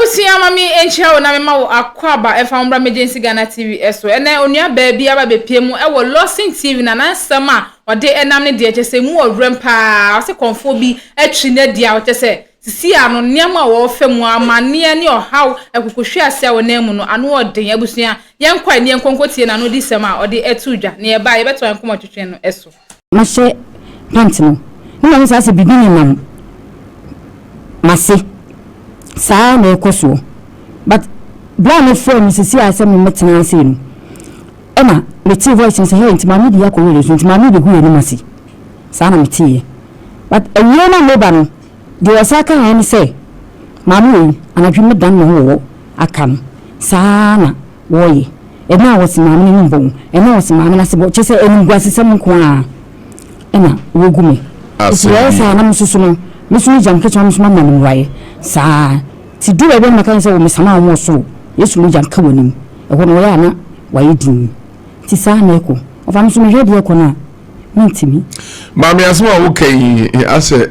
Abusua ma me nkyia wo na me ma wo akwaaba ɛfa wo mbra Emergency Ghana TV ɛso. Ɛnɛ onua baa bi aba bɛpie mu ɛwɔ Lawson TV na n'ansɛm a ɔde ɛnam ne deɛ kyɛ sɛ emu wɔ werɛm paa. Ɔse kɔmfoɔ bi atwi n'adi a ɔkyɛ sɛ sisi ano nneɛma a wɔrefa mu amanneɛ ne ɔhaw akukuhwease a wɔnam mu no ano ɔden. Abusua yɛnkɔ ani yɛnkɔ nkɔtie n'ano di sɛm a ɔde ɛto dwa na yɛba a yɛbɛtoa nkɔmmɔ twetwe no ɛso. Mahyɛ pant no na mahu saa sɛ biribi nenam m'ase saa na ɛkɔ soɔ but berɛ a mefrɛ no sisi a sɛ memmɛtena ase no ɛna metee voice no sɛ hey nti maame de akɔ wɛrɛ so nti maame bɛgu yɛn anim ase saa na meteeɛ but awie no a meba no deɛ ɔsa ka ne sɛ maame wei anadwo mɛdan me ho wɔ aka no saa na wɔyɛ. Ɛna a wɔse maame no anim bɔn, ɛna a wɔse maame no ase bɔn, kyerɛ sɛ animguasesɛm nko ara na wɔgu me. Nti wɔyɛ saa na me nso so no, me nso megya me ketewa me nso mama no mmuaeɛ saa. Nti duru baabi a na maka sɛ wɔ mesama wɔn wɔ soro, Yesu mogya nka w'anim. Ɛhɔ no wɔyɛ a na wɔayɛ dinn. Nti saa na ɛkɔ. Ɔfa me nso mehwɛ deɛ ɛkɔ no a, mentumi. Maame asɛm a woka yi asɛ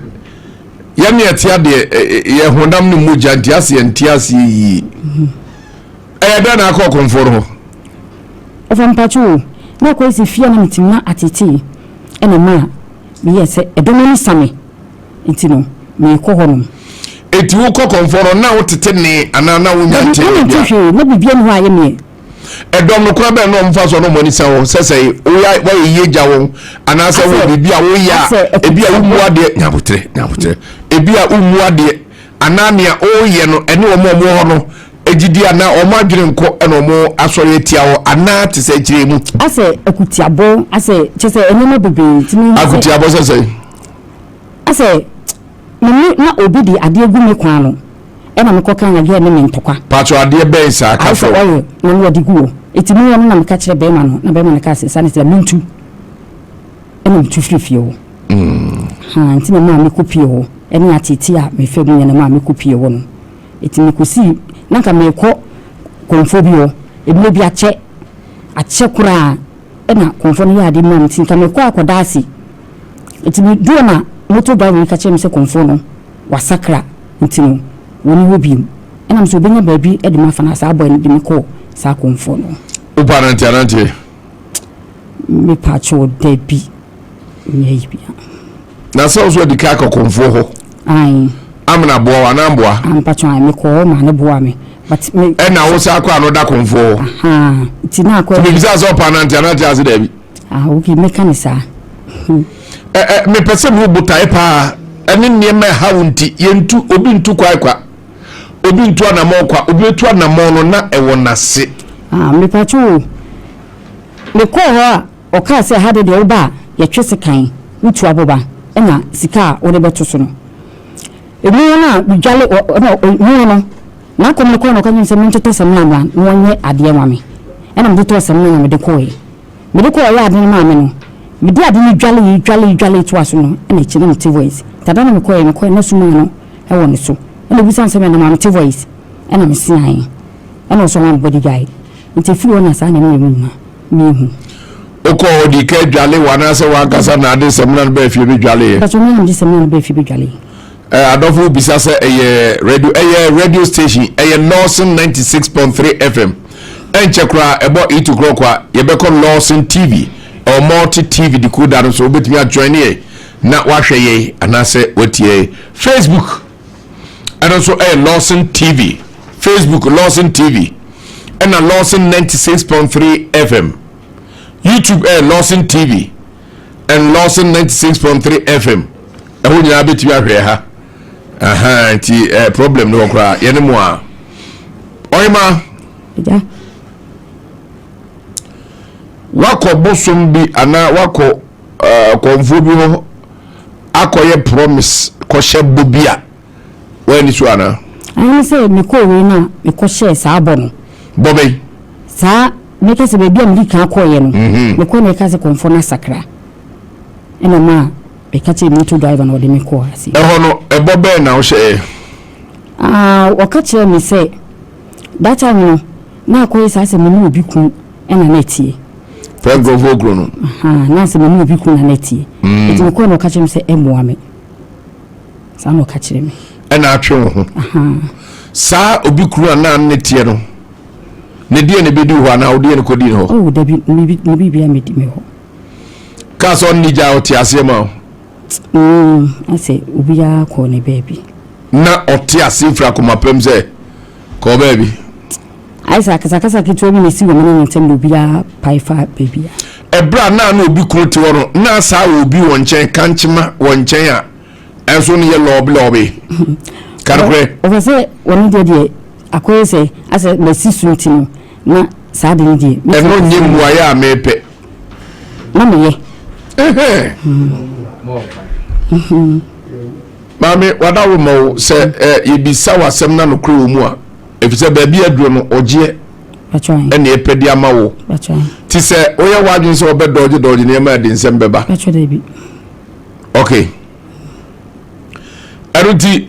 yɛne ɛte adeɛ yɛ honam ne mogya nti asɛ yɛnte aseɛ yie. Ɛyɛ dɛn na akɔ ɔkɔmfoɔ no hɔ? Ɔfa mpakye o, na akɔyɛ sɛ fie a na mete mu na ateetee na ɛmaa meyɛɛ sɛ ɛdɔm ani sa me nti no merekɔ hɔnom. Enti wokɔ kɔmfoɔ no na wotete nne anaa na wonya ntee biribiara? Na mente hwee, na biribiara nni hɔ a ɛyɛ meɛ. Ɛdɔm no kwan bɛn na wɔfa so na wɔn ani sa wo sɛ sɛ woyɛ woayɛ yie gya wɔn anaasɛ wɔ biribi a woyɛ a ebi a wommu adeɛ nyabotrɛ nyabotrɛ ebi a wommu adeɛ anaa nea woyɛ no ɛne wɔn a wɔwɔ hɔ no gyidi anaa wɔn adwene nkɔ na wɔn asɔre atia hɔ anaa te sɛ akyire mu. Asɛ akutiabɔ asɛ kyɛ sɛ nneɛma bebree nti mi. Akutiabɔ sɛ sɛ. Asɛ me ne na obi de adeɛ gu me kwan no ɛna me kɔ kan adeɛ ne me ntɔkwa. Paatwo adeɛ bɛn saa ka sɛ. Ayɛ sɛ ɔyɛ na me wɔde gu hɔ eti me wɔ no na me ka kyerɛ bɛrima no na bɛrima no kaa sɛ saa ne sɛ me ntu ɛna me tu firi fie hɔ. Mm. Ha nti na maa me kɔ pie hɔ ɛne atete a me fɛ mu yɛ na maa me kɔ pie hɔ no. Enti mekɔsii, na anka merekɔ kɔmfoɔ bi hɔ, mmerɛ bi akyɛ, akyɛ koraa, ɛna kɔmfoɔ no yɛɛ adeɛ bi maa me, nti nka merekɔ akɔda ase. Nti meduu hɔ na motor driver yi ka kyerɛɛ me sɛ kɔmfoɔ no, wasakra, nti no, wɔnni hɔ bio. Ɛna me sɛ ɔbɛnya baabi de me afa na saa boy no de me kɔɔ saa kɔmfoɔ no hɔ. Wopɛ anante ananteɛ? Mepaakyɛw, dabi. Nyɛ yi bia. Na sɛ ɔso adi ka akɔ kɔnfoɔ hɔ. Ayi. Amena boa wo anaa mboa? Ampatwa ayi mekɔ hɔ ma ne boa me. But me. Ɛna wo sa akɔ ano da kɔnfoɔ hɔ. Nti na akɔ. Nti mebisa sɛ ɔpa anante anante ase daabi. Ah okay mɛka ne saa. Ɛ ɛ mepɛ sɛ mehu botae paa ɛne nneɛma ɛha wo nti yɛntu obi ntu kwae kwa obi ntu anamɔn kwa obi etu anamɔn no na ɛwɔ n'ase. Ah mepatwa o mekɔɔ hɔ a. Ɔkaa sɛ, Ha de deɛ woba a, yɛtwe sekan, wotu aboba, ɛna sika a wode bɛto so no. Emu hɔ no a medwale, ɛna emu hɔ no, n'akɔm no kɔɔ na ɔka kyerɛ me sɛ mentotɔ samina mmra na wɔnyɛ adeɛ ma me. Ɛna metotɔɔ samina na mede kɔɔe. Mede kɔɔ ɔyɛɛ ade no maa me no, mede ade no dwalee, dwalee, dwalee toaa so no, ɛna akyire na mete voice. Nti da no mekɔɔe, mekɔɔe na suma no wɔ ne so. Ɛna ɔbisaa me sɛ mɛnam a mete voice? Ɛna mese ae. Ɛna ɔsɛ ɔma me body guide. Nti ɛfiri hɔ na saa nneɛma wei mu nyinaa. Mehu. Wokɔ hɔ di ka dwale wɔ anaasɛ w'ankasa na ade samina no baa fie bɛdwaleeɛ? Mpakyɛ me na mede samina no baa fie bɛdwaleeɛ. Eh, adɔfo bisa sɛ ɛyɛ radio, ɛyɛ radio station, ɛyɛ Lawson 96.3 FM. Ɛnkyɛ koraa ɛbɔ 8 o'clock a yɛbɛkɔ Lawson TV, ɛwɔ Multi TV decoder no so, wobɛtumi ajoin yɛn na wahwɛ yɛn anaasɛ watie yɛn. Facebook ɛno nso ɛyɛ Lawson TV, Facebook Lawson TV, ɛna Lawson 96.3 FM. YouTube ɛyɛ Lawson TV and Lawson 96.3 FM. Ɛhɔ nyinaa bɛtumi ahwɛ ha. Aha, nti eh, problem no wɔ koraa yɛne mo a. Ɔyema. Wakɔ bosom bi anaa wakɔ uh, kɔnfoɔ bi hɔ akɔyɛ promise kɔhyɛ bɔ bi a woanni so anaa? Ɛne sɛ mekɔɔ wei no a mekɔhyɛɛ saa bɔ no. Bɔ bɛn? Saa meka sɛ baabi a medi kan kɔeɛ no, mhm. mekɔ na ɛka sɛ kɔmfoɔ no asakra. Ɛna ma meka kyerɛ motor driver na ɔde me kɔɔ ase. Ɛhɔ no, ɛbɔ bɛn na wohyɛɛ? Ah, ɔka kyerɛɛ me sɛ that time no na akɔyɛ saa sɛ me ne obi ku ɛna na ɛteɛ. Fɛ nkurɔfoɔ kuro no. Na sɛ me ne obi ku na na ɛteɛ. Mm. Nti mekɔɔ na ɔka kyerɛ me sɛ ɛmmoa me. Saa na ɔka kyerɛ me. Ɛna atwe wo ho. Saa obi kunu a na ne teɛ no, ne deɛ na ɛbɛdi hɔ anaa wodeɛ no kɔdi ne hɔ? Oh, dabi, ne biribiara mɛdi me hɔ. Kaa sɛ ɔne ne gyaa ɔte aseɛ ma wo? Mm, asɛ obiara kɔɔ ne baabi. Na ɔte aseɛ firi akoma pam sɛ kɔɔ baabi? Ayɛ sɛ akasakasa ketewa bi na ɛsi wɔ me ne ne ntam na obiara pae fa baabi a. Ɛberɛ a na ne obi kunu te hɔ no, na saa wɔ obi wɔ nkyɛn, kankyema wɔ nkyɛn a ɛnso no yɛ lɔɔbe lɔɔbe. Ka nokorɛ. Ɔfɛ sɛ wɔne deɛ deɛ akɔyɛ sɛ asɛ masi so nti no na saa de no deɛ. Ɛno nyɛ mmuaeɛ a mepɛ. Na meyɛ. Maame wada wo ma wo sɛ yɛbisa w'asɛm na nokorɛ wɔ mu a ɛfiri sɛ baabi aduro no ɔgyeɛ ɛne ɛpɛ de ama wo nti sɛ woyɛ w'adwene sɛ wɔbɛdɔgye dɔgye nneɛma a ɛde nsɛm bɛba. Ok ɛno nti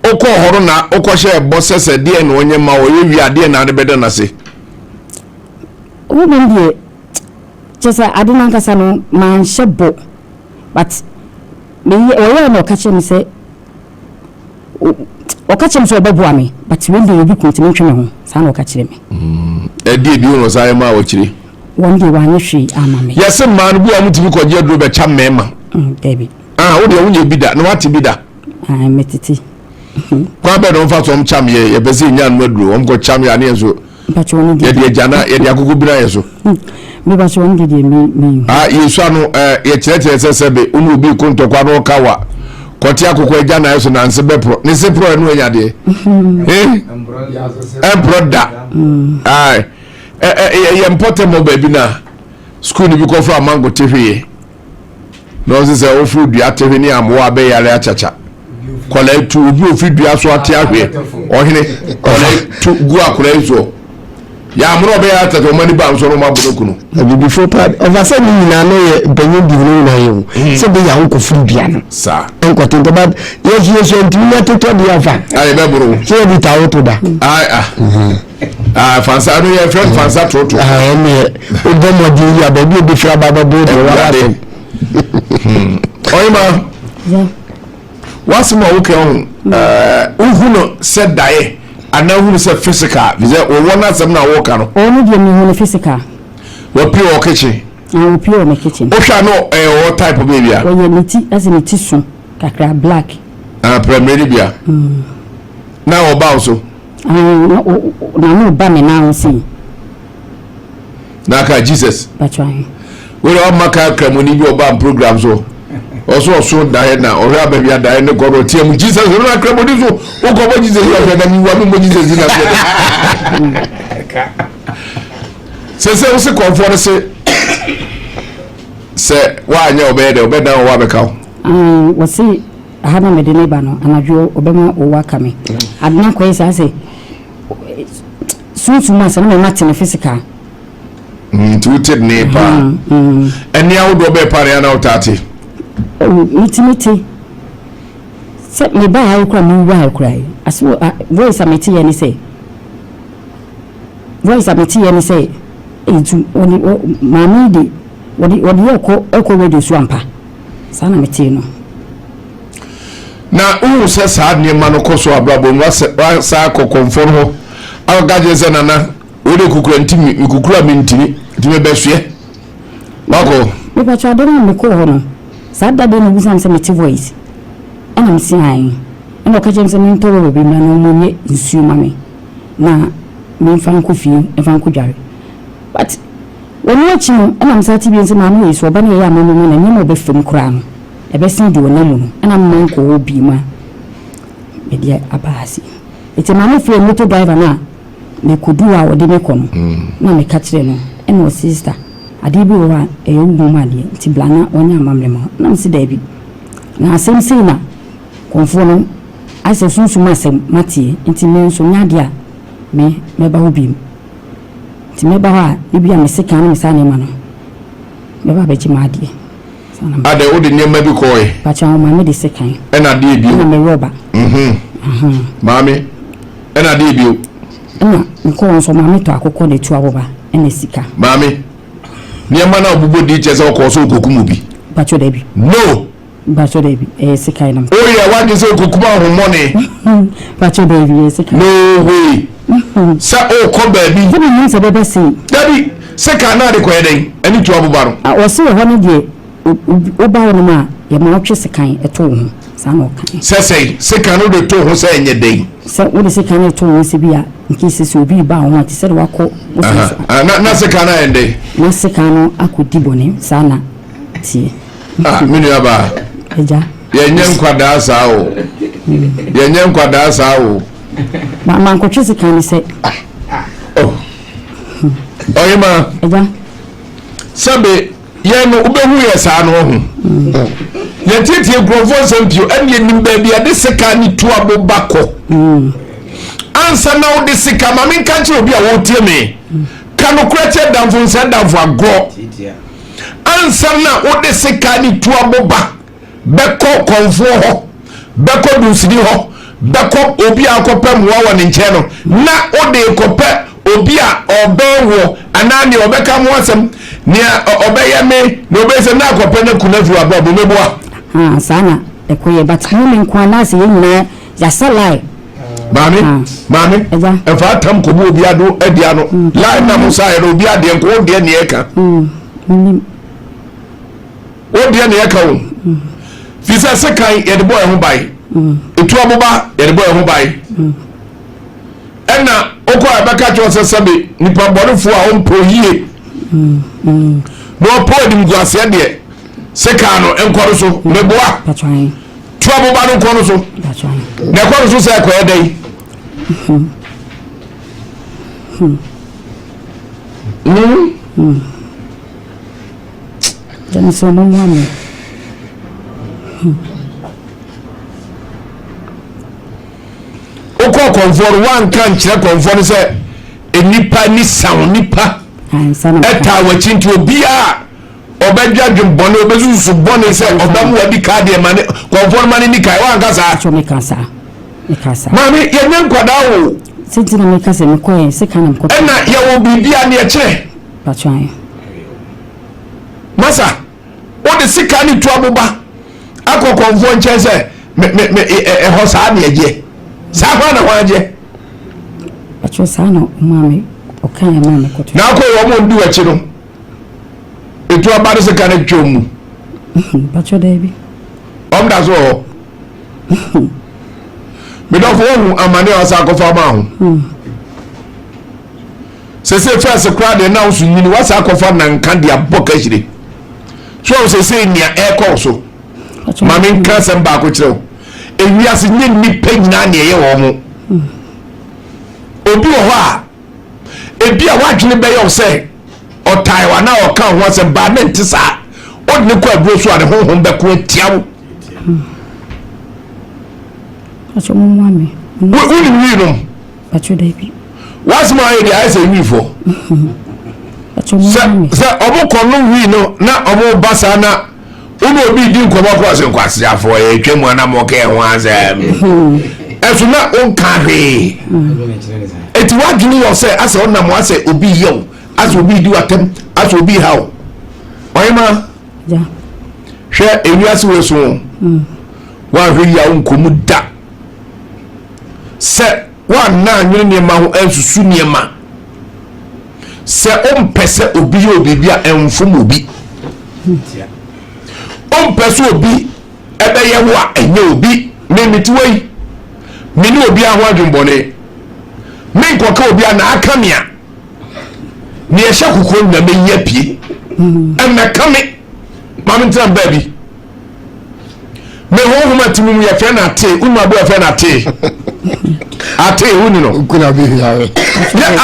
wokɔɔ hɔ no na wokɔhyɛ ɛbɔ sɛ sɛ deɛ na ɔnyɛ ma ɔyɛ wie adeɛ na ade bɛda no ase. Wobɛn deɛ kyɛ sɛ ade no ankasa no manhyɛ bɔ but meyɛ ɔyɛɛ na ɔka kyerɛ me sɛ ɔka kyerɛ me sɛ ɔbɛboa me but wei deɛ obi ko nti mentwe me ho saa na ɔka kyerɛ me. Ɛdeɛ bi wɔn saa yɛ maa wɔkyire. Wɔn deɛ wɔanyɛ hwee ama me. Yɛse mmaa no bi a wɔtumi kɔgye aduro bɛkya mmarima. Dabi. Ah, wo deɛ wonyɛ bi da na wate bi da. Ah, mɛtete. Kwan bɛn na wɔfa so wɔn kyam yɛ yɛpɛ sɛ yɛnya ano aduro wɔn kɔ kyam yɛ aneɛ nso. Mpakyɛ wɔn deɛ. Yɛde agya na yɛde akoko bina yɛ so. Mepakyɛ wɔn deɛ deɛ mi mi. Ah, yɛsu ano ɛɛ yɛkyerɛkyerɛ sɛ sɛbe wo ne obi ko ntɔkwa na ɔka wa kɔte akoko agya na ayɛ so nanse bɛporɔ ne se porɔ ɛno anya deɛ. Eh? Ɛmporɔ da. Ae. Yɛ mpɔtam hɔ baabi na sukuu no bi kɔfra amango te hweyɛ na ɔse sɛ woforo dua te hwe ne amoa abɛyare akyakya kɔla tu obi ofiri dua so ate ahweɛ ɔhene kɔla tu gu akora yi soɔ yɛ amono ɔbɛyare akyakya ɔma ni ba nso no ɔma abono kunu. Abibifoɔ paa ɔfa sɛ ne nyinaa no yɛ mpanyin di hunu nyinaa yɛ o hmm. sɛ bɛyɛ awo kɔfiri dua no saa nkɔte nkɔ ba yɛsu yɛsu ntumi nya totɔ deɛ afa ayɛ bɛboro sɛ yɛde ta woto da ah Ah, fansa no yɛ fɛn fansa toto. Ah, ɛnneɛ wobɔ mmɔden yi a baabi obi fira ba bɛbɔ deɛ wara asɛm. Ɔyima, wasɛm a wokɛ ho, wohu no sɛ daeɛ anaa wohu no sɛ physical, fi sɛ wɔwɔ no asɛm no a wɔka no. Ɔno deɛ mehu no physical. Wɔpie wɔ kitchen. Ah, wɔpie wɔ me kitchen. Wohwɛ a no ɛyɛ ɔwɔ type bɛɛ bia. Ɔyɛ ne ti, ɛsɛ ne ti so kakra black. Ah, prɛmire no bia. Na ɔba wo so. Na no ba me nan ho sei. Na aka Jesus. Bàtchɔ ahe. Wei na wama ka kramoni bi ɔba program so. Ɔso ɔso daeɛ na ɔhwɛ aba bi adaeɛ ne kɔ no ɔteɛ mu Jesus no na kramoni so wokɔbɔ Jesus na hwɛ na mewu a memmɔ Jesus na hwɛ. Sɛ sɛ wo se kɔmfoɔ no se sɛ woanyɛ ɔbɛyɛ dɛ ɔbɛdan wɔ abɛka wo. Wɔse Aha na mede no reba no, anadwo ɔbɛma owu aka me. Ade no akɔyɛ saa sɛ sunsum asɛm na mema te no physical. Mm, nti wote ne paa. Mm, mm. Ɛne ahodoɔ bɛɛ paa na yɛ na wotaa te? Oh, metumi te. Sɛ mebaa ha yi koraa mewura ha koraa yi, ase voice a mete yɛ ne sɛ voice a mete yɛ ne sɛ nti wɔde maame yi de wɔde wɔde yɛ kɔ ɛkɔ radio so ampa. Saa na metee no. Na wohu sɛ saa nneɛma no kɔ so abrabɔ mu wasa akɔ kɔmfoɔ no hɔ akɔka kyerɛ sɛ nana wode kukura ntimi mekukura mentimi nti mebɛsoɛ wakɔ. Mepatwa ade no a mekɔɔ hɔ no saa da deɛ na obisa me sɛ mete voice ɛna mese ae ɛna ɔka kyerɛ me sɛ mentɔ rɔba bi mmra na ɔmonyɛ nsuo ma me na memfa nkɔ fie mfa nkɔ dware but Ɔno akyi no, ɛna mesan te bio sɛ maame wei so ɔba no yɛyɛ amammerɛ ma no a, nneɛma a ɔbɛfa mu koraa no, ɛbɛsen deɛ ɔnam mu no. Ɛna mema nkɔ hɔ bio ma mede aba ha sei. Nti maame frɛɛ motor driver no a mekɔduu hɔ a ɔde me kɔ no, na meka kyerɛɛ no, ɛna ɔse sister, adeɛ bi wɔ hɔ a ɛyɛ honhom mu adeɛ, nti bra na ɔnyɛ amammerɛ ma wo. Na mese daabi. Na asɛm sei na kɔmfoɔ no ayɛ sɛ sunsum asɛm mateɛ, nti me nso nyɛ adeɛ a me mɛba hɔ bio. Nti mɛba hɔ a, ebia me sekan ne me saa nneɛma no, mɛba abɛgye m'adeɛ. Saa na Adɛn, wode nneɛma bi kɔɔe? Pakyɛ, wo maame de sekan. Ɛna adeɛ bio? Ɛna me rɔba. Mhm. Maame, ɛna adeɛ bio? Ɛna mekɔɔ hɔ nso, maame tɔ akokɔ na etu aboba, ɛna sika. Maame, nneɛma no a wobobɔ din kyerɛ sɛ wokɔɔ sɛ wokɔkum obi? Pakyɛ, dabi. No! Mpakyɛ daabi, ɛyɛ sekan na. Woyɛ w'adwene sɛ wokokum ahommɔne. Mpakyɛ daabi, ɛyɛ sekan. No way. Sɛ wokɔ baabi. Sɛ menim sɛ bɛbɛ sei. Dabi, sekan no ade kɔyɛ dɛn? Ɛne tu aboba no. Ah, wɔse wɔ hɔ no deɛ, woba hɔ nom a, yɛma wotwe sekan ɛto wo ho. Saa na ɔka. Sɛ sɛn? Sekan no wode to wo ho sɛ ɛnyɛ dɛn? Sɛ wode sekan no to wo ho sɛ bi a, nkesi sɛ obi reba wo ho a, te sɛ de wakɔ bosom so. Na, na sekan no ayɛ dɛn? Na sekan no akɔdi bɔne, saa na teɛ. Ah, me nua baa. Agya. Yɛnyɛ nkwadaa saa o. Yɛnyɛ nkwadaa saa o. Ma mankɔtwe sekan ne sɛ. Ah. Oh. Ɔyema. Agya. Sɛbe yɛn no wobɛhu yɛ saa no ɔho. Yɛtietie nkurɔfoɔ nsɛm pio ɛne yɛnim baabi yɛde sekan ne tu aboba kɔ. Ansa na wode sika ma menka nkyerɛ obi a wɔretie me. Ka nokorɛ kyerɛ damfo nsɛ damfo agorɔ. Ansa na wode sekan ne tuo aboba bɛkɔ kɔmfoɔ hɔ, bɛkɔ dunsini hɔ, bɛkɔ obi a akɔpɛ mmoa wɔ ne nkyɛn no, na wode rekɔpɛ obi a ɔbɛn woɔ anaa nea ɔbɛka ho asɛm, nea ɔbɛyɛ me, nea ɔbɛyɛ sɛ na akɔpɛ no aku no afiri w'abrabɔ mu. Meboa. Haa saa na ɛkɔyɛ but nyɛ me nko anaasɛ yɛn nyinaa yɛasa line. Maame, maame, ɛfa atam kɔbu obi ado adi ano. Line na mo sa yɛ no obi adeɛ nko wo deɛ neɛ ɛka. Wo deɛ neɛ ɛka o. Fi sɛ sekan yɛde bɔ ɛho ban. Etu aboba yɛde bɔ ɛho ban. Ɛna okɔ a ɛbɛka kyerɛ sɛ sɛbe nipa bɔnefoɔ a ɔmpɛ yie. Na ɔpɔ animguaseɛ deɛ sekan no nkɔ no so. Meboa. Tu aboba no nkɔ no so. Na ɛkɔ no so sɛ ɛkɔyɛ dɛn? Wokɔ kɔnfoɔ no woanka nkyerɛ kɔnfoɔ no sɛ nnipa ni saw nipa ɛtaa w'akyi nti obiara Ɔbɛdwe adwen bɔne, ɔbɛsusu bɔne sɛ ɔbɛma wadi ka deɛ ma ne kɔnfoɔ no ma ne ni kae. Woanka saa? Atwa meka saa. Meka saa. Maame, yɛnyɛ nkwadaa o. Sɛ nti na meka sɛ mekɔɛ sɛ ka na mekɔtɔ. Ɛna yɛwɔ biribi a ne ɛkyerɛ. Patro ayɛ. Masa, wode sika ne tu aboba akɔ kɔnfoɔ nkyɛn sɛ me me me ɛhɔ saa ne ɛgyeɛ. Saa hɔ na hɔ agyeɛ. Patro saa na ɔmaa me ɔka yɛ maa mekɔtɔ. Na akɔ wɔn a wɔdi w'akyi no. Etu aba no sika no twɛ mu. Mpatsɔ daabi. Wɔn da so wɔ hɔ. Medɔfo wɔhu amane a ɔsa akɔfa ama ho. Sese fɛs koraa deɛ na woso nyini wasa akɔfa nanka de abɔ kahyire. So wɔn sese nea ɛrekɔ so. Maame nka asɛm baako kyerɛ wo. Ewiase nye nnipa nyinaa nea ɛyɛ wɔn ho. Obi wɔ hɔ a Ebia w'adwene bɛyɛ wo sɛ ɔtae wo anaa ɔka wo ho asɛm baa na nte saa. Wode no kɔ aduro so a ne honhom bɛko atia wo. Wonim wii nom? W'asɛm a ayɛ deɛ ayɛ sɛ wiifoɔ. Sɛ sɛ ɔmo kɔ nom wii no na ɔmo ba saa na wo ne obi di nkɔmmɔ kɔ ɔsɛ nkwaseafoɔ yɛtwa mu ana mɔkɛ ho asɛm ɛso na wonka hwee ɛti woadwene yɛ sɛ asɛ wonam asɛ obi yɛ wo asɛ obi di w'atɛm asɛ obi ha wo ɔyema hwɛ ewiase wei so woanhwɛ yi a wonkɔ mu da sɛ woanna anwene nneɛma ho ansusu nneɛma Sɛ wompɛ sɛ obi yɛ obi a, ɛmfom obi. Wompɛ sɛ obi ɛbɛyɛ wo a, ɛnyɛ obi. Me mete wɔ yi, me ne obi ho adwembɔne. Menkɔka obi a na aka me a, nea ɛhyɛ kokoɔ nyina mɛyi apue. Ɛmmɛka me, ma mentena baabi. Me honhom ati mu yɛfrɛ no atee wonu aboa yɛfrɛ no atee atee woni no yɛ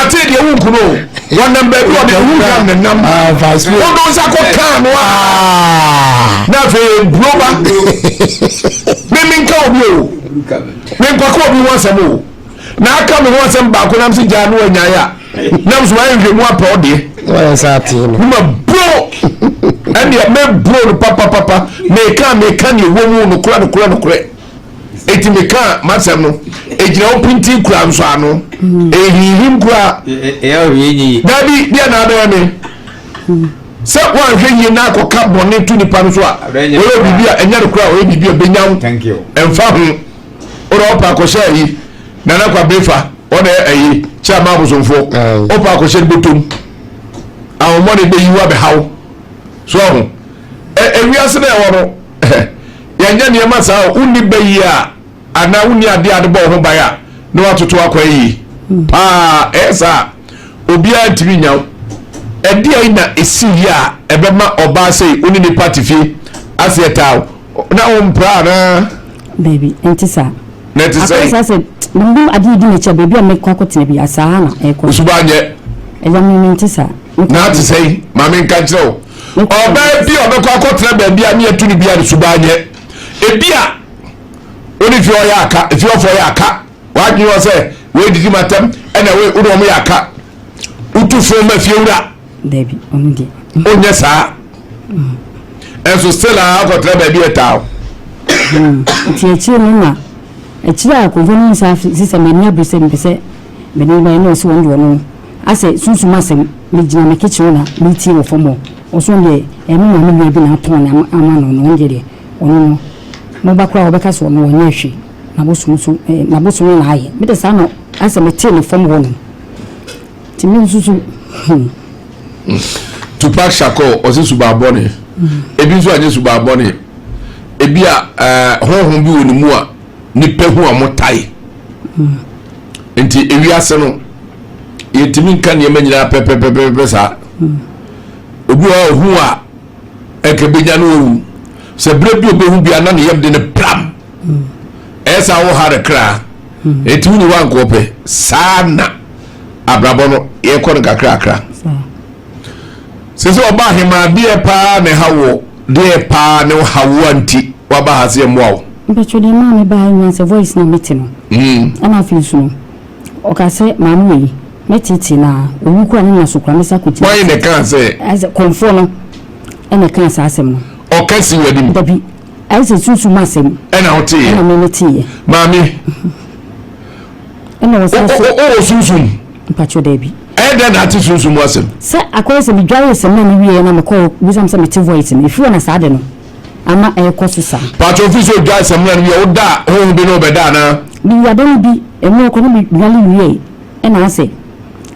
atee deɛ wonku no wɔnam baabi ɔde ne ho hwam ne nam ah, wodo nsa kɔ kaa no a ah. na afei buro ba me menka obi o menkɔka obi ho asɛm o na aka me ho asɛm baako nam sɛ gyaa no anyae a nam so mayɛ nhwɛmu apɛ wo deɛ wɔyɛ sɛ atee no ma bro ɛneɛ mɛbro no papapapa meka meka neɛ wɔ mu nokorɛ nokorɛ nokorɛ ɛti meka masɛm no ɛgyina wo pintin kura nso ano ɛhihim kura dabi deɛ na abɛyɛ me. Sɛ woanhwɛ yie na akɔka bɔne to nipa no so a, ɔyɛ biribi a ɛnyɛ no koraa, ɔyɛ biribi a ɛbɛnya wo. Ɛmfa ho. Wode ɔpa akɔhyɛ ayi, Nana Kwabefa, ɔna ayi, kyɛ ama abosomfoɔ. Ɔpa akɔhyɛ no bɔtɔm. Ahomɔne bɛyi wo abɛha wo. So ɔho. Ewiase na ɛwɔ no, yɛnyɛ nneɛma saa o. Wonni bɛyi a, anaa wonni adeɛ a de bɔ wo ho ban a, na watoto akɔ ayie paa. Ɛyɛ saa a, obiara ntumi nya wo. Ɛdeɛn na ɛsi yie a ɛbɛma ɔbaa sei wo ne nipa te fie aseɛ taa wo na wo mpra anaa? Dabi, ɛnte saa. Na ɛte sɛn? Akɔyɛ saa sɛ mehu adeɛ di m'akyi a baabi a mɛkɔ akɔtena bi a saa na ɛkɔ. Wo suban nyɛ. Ɛyɛ me mente saa. Na ate sɛn? Ma menka nkyerɛ wo. Ɔbaa bi a ɔbɛkɔ akɔtena baabi a ne yɛto no bi a ne suban nyɛ. Ebi a wo ne fie ɔyɛ aka, efie ɔfɔ yɛ aka. W'adwene wɔ sɛ wei didi m'atɛm ɛna wei wo ne wɔn yɛ aka. Wotu fo ma fie wura. Dabi, ɔno deɛ. Onyɛ saa. Ɛnso still a akɔtena baabi ɛtaa o. Nti akyire no na akyire a akɔmfo no nsa sisa m'ani abere sɛ mepɛ sɛ mene no bɛyɛ na ɔsɛ wɔn deɛ ɔno asɛ sunsum asɛm megyina me kitchen hɔ na metie wɔ fam hɔ ɔsɛ ɔno deɛ ɛyɛ me maame nua bi na atɔn no ama no na ɔno deɛ deɛ ɔno no mo ba koraa ɔbɛka sɛ ɔno ɔnyɛ hwee n'abosom so n'abosom no na ayɛ mede saa na asɛ metee ne fam hɔ no nti me nso so hmm. Tupac Shakur ɔsɛ subaa bɔne ebi nso anyɛ subaa bɔne ebi a ɛɛ honhom bi wɔ ne mu a nipa hu a wɔn tae nti ewiase no yɛntumi nka nneɛma nyinaa pɛpɛpɛpɛpɛ saa obi wɔ hɔ ohu a ɛnka benya no owu sɛ bere bi obehu bi a na ne yam de ne pram ɛyɛ saa wɔ ha ne kra eti wuni wa nkoɔ pɛ saa na abrabɔ no yɛkɔ no kakrakra sɛ sɛ ɔba ahemaa deɛ paa na ɛha wɔ deɛ paa ne ha wo nti waba ha sɛ mmoa wo. Mpɛtwɛ deɛ maa me baa nyina sɛ voice na mete no ɛna afei nso no ɔka sɛ maame wei mɛtete na owu kora ne na so kora mɛsa kɔgyina. Wɔn na ɛkaa sɛ. Ɛsɛ kɔnfoɔ no ɛna ɛkaa saa asɛm no. Ɔka si wɔ anim. Dabi ayɛ sɛ sunsum asɛm. Ɛna woteeɛ. Ɛna me meteeɛ. Maame. Ɛna wɔsan so. Wowɔ sunsum. Mpakyɛw daabi. Ɛyɛ dɛn na ate sunsum mu asɛm? Sɛ akɔyɛ sɛ medwaree samina no wieɛ na mekɔɔ bisa me sɛ mete voice no ɛfiri hɔ na saa ade no ama ɛrekɔ so saa. Pakyɛw firi sɛ odwae samina no wie a woda a honhom bi ne wo bɛda anaa? Meyɛ ade no bi ɛmu ɔkɔ na medwale wieɛ ɛna asɛ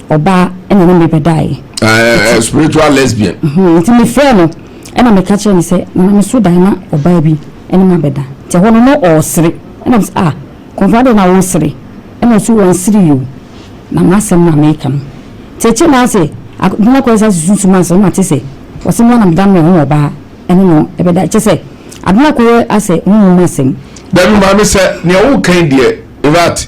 ɔbaa ɛna ne me bɛdaeɛ. Ɛɛ spiritual lesbian. Nti mefrɛɛ no ɛna meka kyerɛɛ no sɛ nana meso dae na ɔbaa bi ɛne me abɛda nti ɛhɔ no na ɔresere ɛna mesɛ ah Kɔmfo adɛn na woresere? Ɛna ɔse wɔnsere o, na m'asɛm no a meka no. Nti akyire no ara sɛ adwuma kɔyɛ saa susunsum asɛm na mate sɛ ɔse me ara na meda me ho ɔbaa ɛne no ɛbɛda kyɛ sɛ adwuma kɔyɛ asɛ honhom mu asɛm. Dabi maame sɛ nea woka yi deɛ infact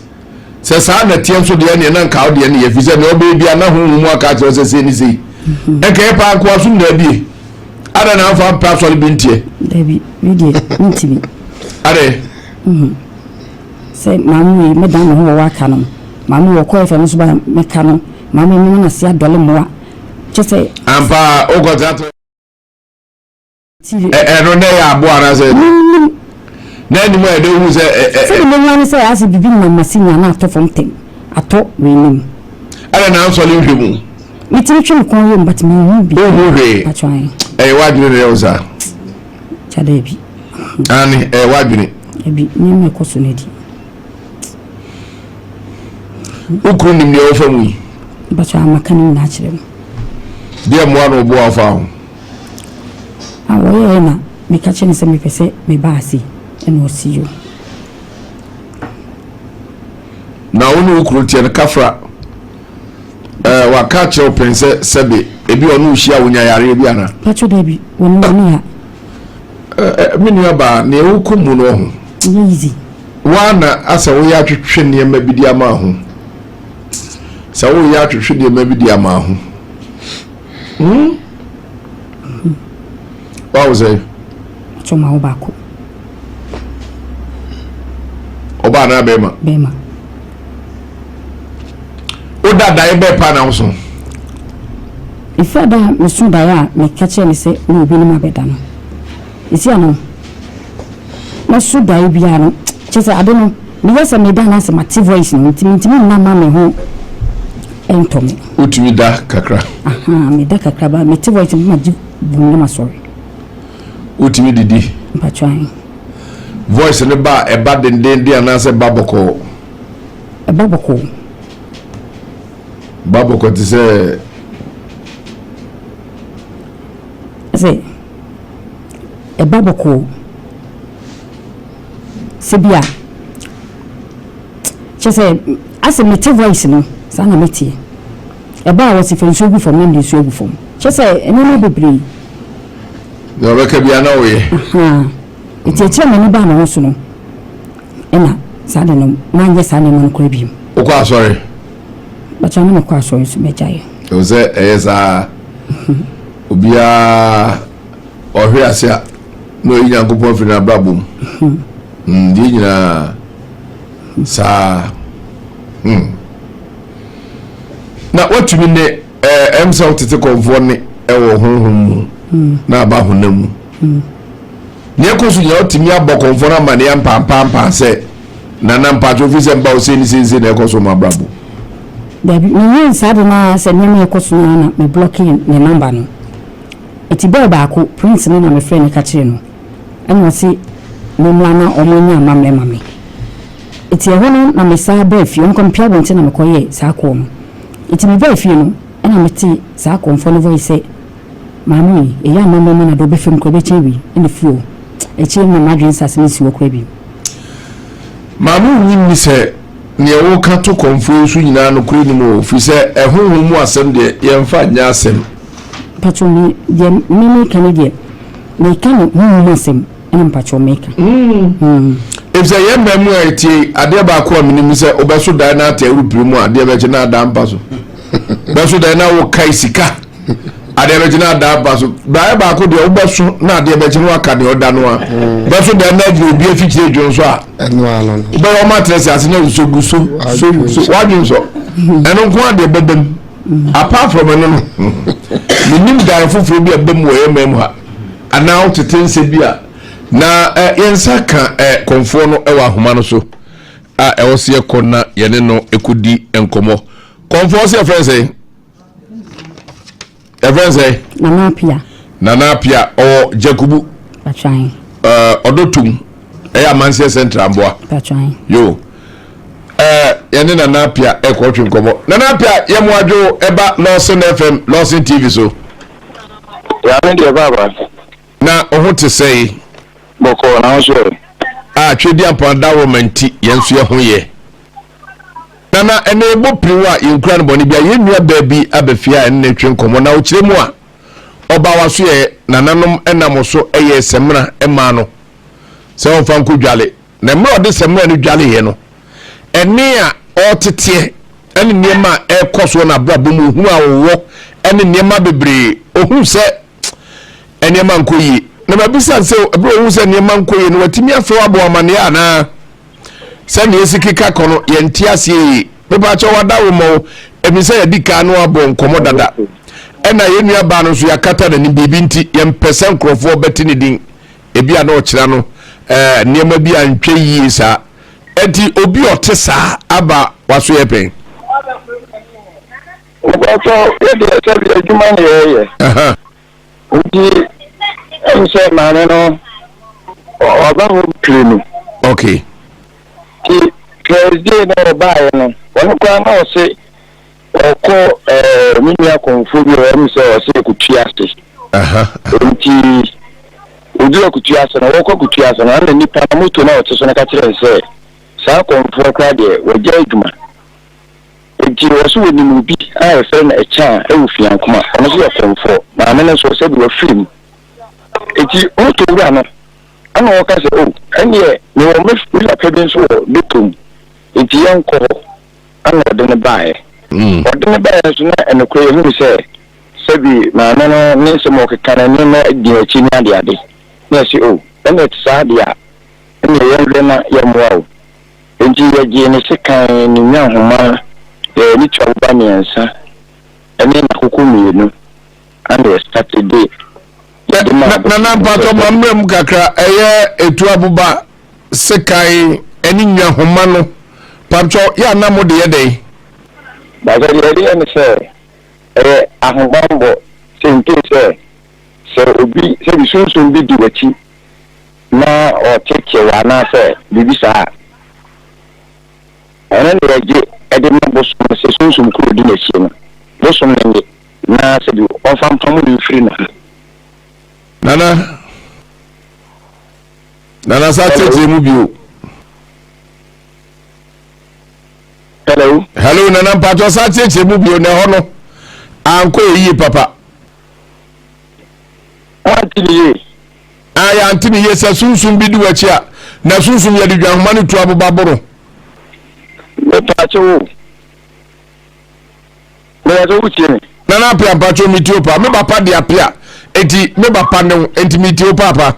sɛ saa na ɛteɛ nso deɛ ɛneɛ na nka wo deɛ no yɛ firi sɛ nea ɔbɛyɛ biara na honhom mu aka akyerɛ wo sɛ sei ne sei nka yɛ paa nkoasom na abie adɛn na amfa ampɛ asɔre bi nteɛ. Dabi me deɛ mentimi. Adɛn. Sɛ maame wei mɛdan me ho wɔ waka no maame wɔ kɔɛ fɛ no so ba mɛka no maame mɛma no ase adɔle mmoa kyɛ sɛ. Ampa wokɔ tena ɛno na ɛyɛ aboa anaasɛ menim na anim a ɛde hu sɛ sɛde menya ne sɛ asɛ biribi nam mase nya na atɔ fam tɛm atɔ w'anim ɛna na ansɔre nhwɛ mu metumi twe me kɔn yɛ mu but menhu bi wohu hwee ɛyɛ w'adwene na ɛyɛ wo saa Kyɛ daabi. Aane, ɛyɛ w'adwene. Dabi, nneɛma ɛkɔ so no adi. Wo kunu nim deɛ wofa mu yi? Mpakyɛ amaka ne nyinaa kyerɛ no. Deɛ mmoa na ɔboa wo fa ho? A wɔyɛɛ na meka kyerɛ no sɛ mepɛ sɛ meba ase ɛna ɔsi yo. Na wo ne wo kunu teɛ no kafra. Ɛɛ waka akyerɛ wo pɛn sɛ sɛbe ebi ɔne wo hyia wonya yareɛ bi anaa? Pacho dabi, wɔne wɔne ha. Ɛɛ me nua baa nea wokɔ mu no ɔho. Nyɛ easy. Waa na asɛ woyɛ atwetwe nneɛma bi de ama ho. Sɛ woyɛ atwetwe nneɛma bi de ama ho. Hmm? Wawo sɛ? Pacho ma wo baako. Ɔbaa anaa bɛrima? Bɛrima. Woda daeɛ bɛɛ paa na woso? Ɛfiri ada a meso daeɛ a meka kyerɛ ne sɛ ne obi ne mabɛda no, ɛsi ano mɛso daeɛ biara no kyerɛ sɛ ade no meyɛ sɛ meda no asɛ mate voice no nti mentumi nna ma me ho ɛntɔ me. Wotumi da kakra? Aha, meda kakra ba mete voice no magye. Bum na masɔre. Wotumi didi? Mpakyɛw ahe. Voice no ba a ɛba dendenden anaasɛ ɛba bɔkɔɔ? Ɛba bɔkɔɔ. Ba bɔkɔɔ te sɛ. Sɛ ɛba bɔkɔɔ sɛ bi a kyɛ sɛ asɛ mete voice no saa na meteɛ. Ɛba a wɔse fa nsuo gu fam na mede nsuo agu fam. Kyerɛ sɛ nneɛma bebree. Nea ɔbɛka biara na woyɛ. Ahaa. Nti akyire a m'ani baa me ho so no, ɛna saa de no manyɛ saa nneɛma no koraa bio. Wokɔ asɔre? Bàtà na mekɔ asɔre nso magyae. Ɛwɔ sɛ ɛyɛ saa. Obiara ɔhwe ase a na ɔyi Nyankopɔn firi n'abrabɔ mu. Deɛ nyinaa saa. Hmm. Na watumi ne ɛm sɛ wotete kɔmfoɔ ne ɛwɔ honhom mu hmm. na aba honam mu. Hmm. Nea ɛkɔ so nyinaa wotumi abɔ kɔmfoɔ no amanneɛ mpampaampa sɛ nana mpakyɛ ofi sɛ mba wo sei ne sei sei na ɛkɔ so ma abrabɔ. Dabi meyɛɛ saa de no ara sɛ nneɛma ɛkɔ so no ara na me blɔke ne nɔmba no. Eti bɛɛ baako Prince no na mefrɛ no ka kyerɛ no ɛna ɔse memmra na ɔmo nyɛ amammerɛ ma me. Enti ɛhɔ no na mesan baa fie, ɔno koraa mepue abɔnten na mekɔyɛɛ saa call no. Enti mebaa fie no ɛna metee saa kɔmfoɔ no voice sɛ, Maame wei, ɛyɛ a mɛmmɔ ma no ade, ɔbɛfa mu koraa ɛbɛkyɛn wei, ɛna ɛfiri hɔ. Akyire no na m'adwene nsa ase mensi hɔ koraa bio. Maame nnye nni sɛ neɛ woka to kɔmfoɔ yi so nyinaa nokorɛ nni mu o, firi sɛ ɛhonhom mu asɛm deɛ yɛmfa nyɛ asɛm. Mpakyɛw me deɛ me meka ne deɛ meka no honhom asɛm. Ɛna mpakyɛw meka. Efisɛ yɛn mmaa mu a yɛtie yi, adeɛ baako a menim ne sɛ wobɛso dan na ate awurupire mu a, adeɛ bɛkye na ada mpa so. Bɛso dan na wokae sika, adeɛ bɛkye na ada mpa so. Daeɛ baako deɛ wobɛso na adeɛ bɛkye na waka deɛ ɔda no a. Bɛso dan na agyina obi afikyire dwo nso a, wobɛyɛ ɔma atrɛ sɛ ase na nso gu so so so wadwen sɔ. Ɛno nko adeɛ bɛbam. Apart from ɛno no, menim dan foforɔ bi a ɛbam wɔ yɛn mmaa mu ha. Anaa wotete nsɛ bi a na yɛn nsa ka kɔmfoɔ no wɔ ahoma no so a ɛwɔ sɛ yɛkɔ na yɛne no kɔdi nkɔmmɔ. Kɔmfoɔ sɛ yɛfrɛ sɛ yɛfrɛ sɛ Nana Apia. Nana Apia ɔwɔ Jakubu. Ɔdɔ tum ɛyɛ amanseɛ central mboa. Yo. Yɛne Nana Apia ɛkɔtwe nkɔmmɔ. Nana Apia yɛ mo adwo ɛba Lawson FM Lawson TV so. Nyame deɛ paapa. Na wo ho te sɛn? Bɔkɔɔ, na wo nso ɛ? Ah, Tweduampɔn adaworoma nti, yɛn nso yɛ ho yɛ. Nana, ɛnɛ yɛbɔ piriw a yɛnkura no bɔne bia. Yɛn nua baa bi aba fie a ɛne no retwe nkɔmmɔ, na ɔkyerɛ mu a, ɔbaa w'aso yɛ nananom nam wo so yɛɛ samina maa no sɛ ɔmfa nkɔdwale. Na mmerɛ a ɔde samina no dwaleeɛ no, ɛnne a ɔreteteɛ ne nneɛma a ɛrekɔ soɔ n'abrabɔ mu, ohunu a ɔwɔ ne nneɛma bebree, ohunu sɛ nneɛma nkɔ yie. Na mabisa no sɛ, ɛberɛ a ohunu sɛ nneɛma nkɔ yie no, watumi afrɛ wo abɔ amaneɛ anaa? Sɛnea esi keka kɔ no, yɛnte aseɛ yie. Mepaakyɛw wada wo mmɔ wo, ɛfiri sɛ yɛadi kan no abɔ nkɔmmɔ dada. Ɛna yɛn nua baa no nso yɛakata n'anim biribi nti, yɛmpɛ sɛ nkurɔfoɔ bɛte ne din. Ebi a na ɔkyerɛ no ɛɛ nneɛma bi a ntwa yie saa. Eti obi a ɔte saa aba waso yɛ pɛn? Mpatsɔ yɛ deɛ sɛbi adwuma na yɛyɛ. Nti ɛm sɛ maame no ɔba hɔ pire no. Okay. Nti Thursday na ɔbaeɛ no ɔno koraa na ɔse Ɔkɔ ɛɛ me nua kɔnfoɔ bi hɔ ɛmu sɛ ɔsɛ akutu ase. Nti odu akutu ase no wɔkɔ akutu ase no ɛna nipa no moto na ɔte so no ka kyerɛ no sɛ saa kɔnfoɔ koraa deɛ wɔgya adwuma. Nti ɔso wɔnim obi a yɛfrɛ no Ɛkyɛ a ɛwɔ Fiankoma ɔno nso yɛ kɔnfoɔ maame no nso sɛbi wafiri mu. Nti moto wura no ɛna ɔka sɛ o ɛneɛ mewɔ me papa bi nso wɔ dɔkɔ mu nti yɛnkɔ hɔ. Ɛna ɔde no baeɛ. Ɔde no baeɛ nso na nokorɛ yɛhunu sɛ sɛbi maame no ne nsɛm a ɔkeka no nneɛma di akyi ne adeade. Na yɛse oh, ɛna ɛte saa deɛ a, ɛneɛ yɛnhwɛ na yɛmmoa wo. Enti yɛgyee ne sekan, ne nnwanhoma, ne tuaboba mmiɛnsa ne n'akoko mmienu ɛna yɛstate de yɛde maa Nana mpakyɛw ma mmra mu kakra, ɛyɛ etuaboba sekan ne nnwahoma no pamkyɛw yɛ a na mo de yɛ dɛn? Mpakyɛw deɛ yɛde yɛ ne sɛ ɛyɛ ahobanbɔ sɛ in case sɛ Sɛ obi, sɛbi sunsum bi di w'akyi na ɔreteetee wo anaasɛ biribi saa a, ɛno na yɛgye de ma bosom no sɛ sunsum koro di n'akyi no, bosom no nye na sɛbi ɔmfa mpamo no mfiri ne ho. Nana, Nana sa kyerɛkyerɛ mu bio. Hello. Hello Nana mpatsɔ sa kyerɛkyerɛ mu bio na ɛhɔ no ankɔ yɛ yie papa. Wante ne yie. A yɛante ne yie sɛ sunsum bi di w'akyi a na sunsum yɛde dwanhoma no tu aboba boro. Mepaakyɛ wo. Meyɛ sɛ wotie me. Nana Apia mpatsɔ metie wo paa. Me papa de Apia enti me papa ne wo enti metie wo paapa.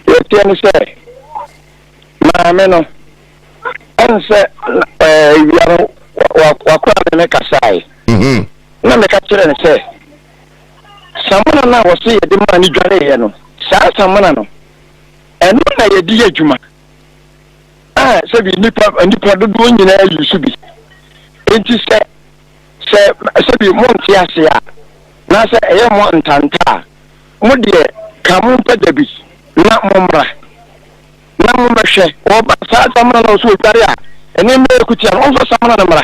Yɛteɛ ne sɛ maame no ɛn sɛ awia no wakora ne ne kasae. Mhm. Na meka kyerɛ no sɛ samina no a wɔse yɛde maa no dwareeɛ no, saa samina no ɛno na yɛde yɛ adwuma. a sɛbi nnipa nnipa dodoɔ nyinaa yi so bi nti sɛ sɛ sɛbi monte ase a na sɛ ɛyɛ mo ntanta a mo deɛ ka mo mpɛ da bi na mommra na mommɛhwɛ wɔba saa samina no so odware a nneɛma yɛ kutia no ɔmfa samina no mmra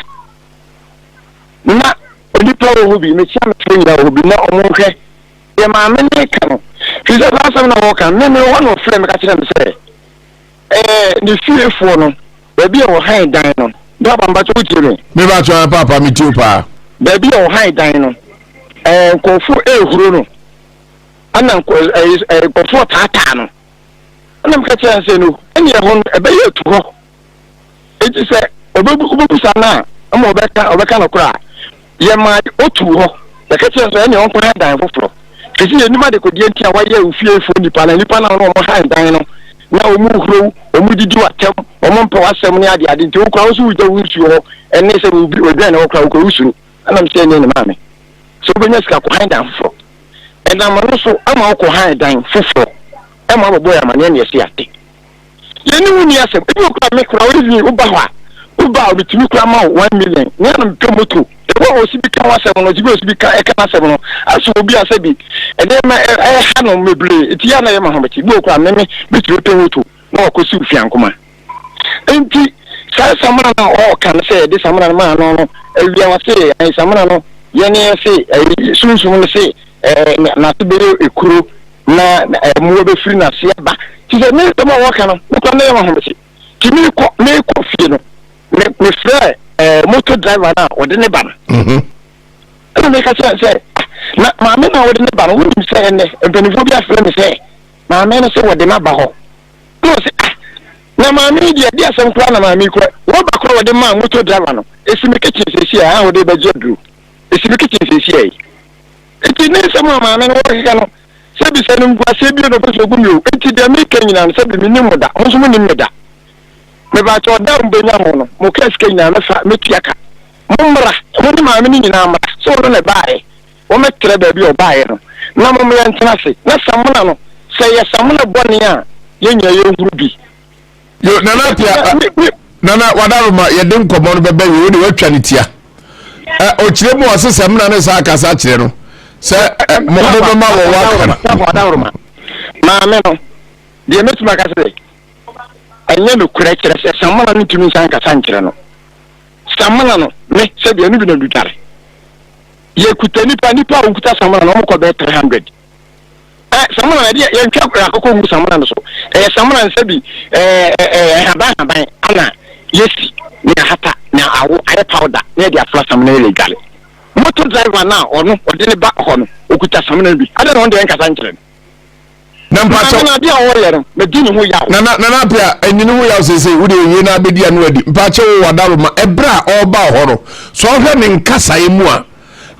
na onipa wɔ hɔ bi mekyia mefoɔ nyinaa wɔ hɔ bi na ɔmo nhwɛ deɛ maame ne ka no firi sɛ saa asɛm na wɔka me me wɔ hɔ na ɔfrɛ me ka kyerɛ me sɛ Ɛɛ ne fiefoɔ no, baabi a wɔhan dan no. Paapa, mpakyɛ wotie me? Me pakyɛ ɛ paapa, me tie wo paa. Baabi a wɔhan dan no, ɛɛ nkurɔfoɔ ɛrehuro no, ɛna nkɔ ɛɛ ɛɛ nkurɔfoɔ taataa no. Ɛna meka kyerɛ no sɛ no, ɛne ɛhɔ no ɛbɛyɛ atu hɔ. Enti sɛ ɔbɛbu wobɛbusa no a, ɛma ɔbɛka ɔbɛka no koraa. Yɛmaa otuu hɔ. Yɛka kyerɛɛ no sɛ ɛnneɛ ɔnkɔhan dan foforɔ, ɛfiri sɛ yɛnnim adekodeɛ nti a wayɛ wo fiefoɔ nnipa no, nnipa no a wo ne wɔn han dan no, na wɔhuro wo, wɔdidi w'atɛm, wɔmpɛ w'asɛm ne adeade nti, wo koraa wo nso wogya wo nsuo hɔ ne sɛ obi odwan hɔ koraa wo koraa wosuro. Ɛna mesɛ ɛnneɛ ne maame, sɛ wobɛnya sika kɔhan dan foforɔ. Ɛnam ɛno so ama wokɔhan dan foforɔ ma wabɛbɔ yɛn amaneɛ na yɛse yɛate. Yɛne wo nni asɛm. Ebi wɔ koraa me koraa even woba hɔ a, woba a metumi koraa ma wo 1 million. Me ara na mepɛ moto. Ebi wɔ hɔ osi bi ka ho asɛm no, osi bi osi bi ka ɛka n'asɛm no. Asɛ obi a sɛbi nneɛma ɛha no bebree. Nti yɛ a na ɛyɛ ma ahomete. Ebi wɔ koraa me me metumi pɛ moto na wakɔsi Ofiankoma. Nti saa samina no a ɔɔka no sɛ yɛde samina no maa no no, awia ɔse ɛn samina no yɛne yɛse ɛyi sunsum no se ɛɛ n'ase bɛyɛ ekuro. Na mmoa bɛfiri n'ase aba. Nti sɛ ne nsɛm a wɔka no, me koraa na ɛyɛ me ahomete. Nti merekɔ merekɔ fie no, me mefrɛɛ ɛɛ moto driver no a ɔde ne ba no. Mhm. Ɛna meka kyerɛ no sɛ, ah, na maame no a wɔde ne ba no, wonim sɛ ɛnnɛ mpanimfoɔ bi afrɛ me sɛ maame no sɛ wɔde no aba hɔ. Ɛna ɔse, ah, na maame yi deɛ, ɛde asɛm koraa na maame yi kura. Rɔba koraa wɔde maa moto driver no, ɛsi me kitchen seesei a, a wɔde rebɛgye aduro. Ɛsi me kitchen seesei yi. Enti ne nsɛm a maame no rekeka no, sɛbi sɛ animguaseɛ bio na ɔpɛ sɛ ɔgu me o, enti deɛ mereka nyinaa no, sɛbi mennim mo da, mo nso monnim me da. Mepakyɛw, da a mobɛnya ho no, mo kaa sika nyinaa mɛfa, mɛtua ka. Mommra, mo ne maame no nyinaa mmra, sɛ ɔno na ɛbaeɛ, wɔmmɛkyerɛ baabi a ɔbaeɛ no, na mom yɛntena ase, na samena no, sɛ ɛyɛ samena bɔne a, yɛn nyinaa yɛnhuru bi. Yo, Nana Apia, Nana Wadaroma, yɛde nkɔmmɔ no bɛbɛ wie, wode watwa ne tia. Ɔkyerɛ mu ɔse sɛ mena ne saa akasa kyerɛ no sɛ mobɛma wɔ waka no. Wadaroma, maame no, deɛ mɛtumi aka sɛ ɛnyɛ nokorɛ kyerɛ sɛ samena no ntumi nsa nkasa nkyerɛ no. Samena no, me sɛdeɛ ɛno bi na dudware. Yɛkuta nipa, nipa a wɔkuta samena no, wɔkɔ bɛyɛ 300. Ɛ samina no ɛdeɛ yɛntwa akokɔ ngu samina no so. Ɛyɛ samina no sɛbi ɛɛ ɛɛ nhaban nhaban ana yɛsi ne ahata na awo ayɛ powder na yɛde afra samina yɛ dware. Motor driver no a ɔno ɔde ne ba hɔ no ɔkuta samina no bi. Adɛn na ɔno deɛ ɛnkasa nkyerɛ no? Na mpakyɛw. Maame no adeɛ a ɔreyɛ no medi ne ho yaw. Nana Nana Apia ɛnyi ne ho yaw seesei wode ewie na abɛdi ano adi. Mpakyɛw o Wadaroma ɛberɛ a ɔreba hɔ no sɛ ɔhwɛ ne nkasaeɛ mu a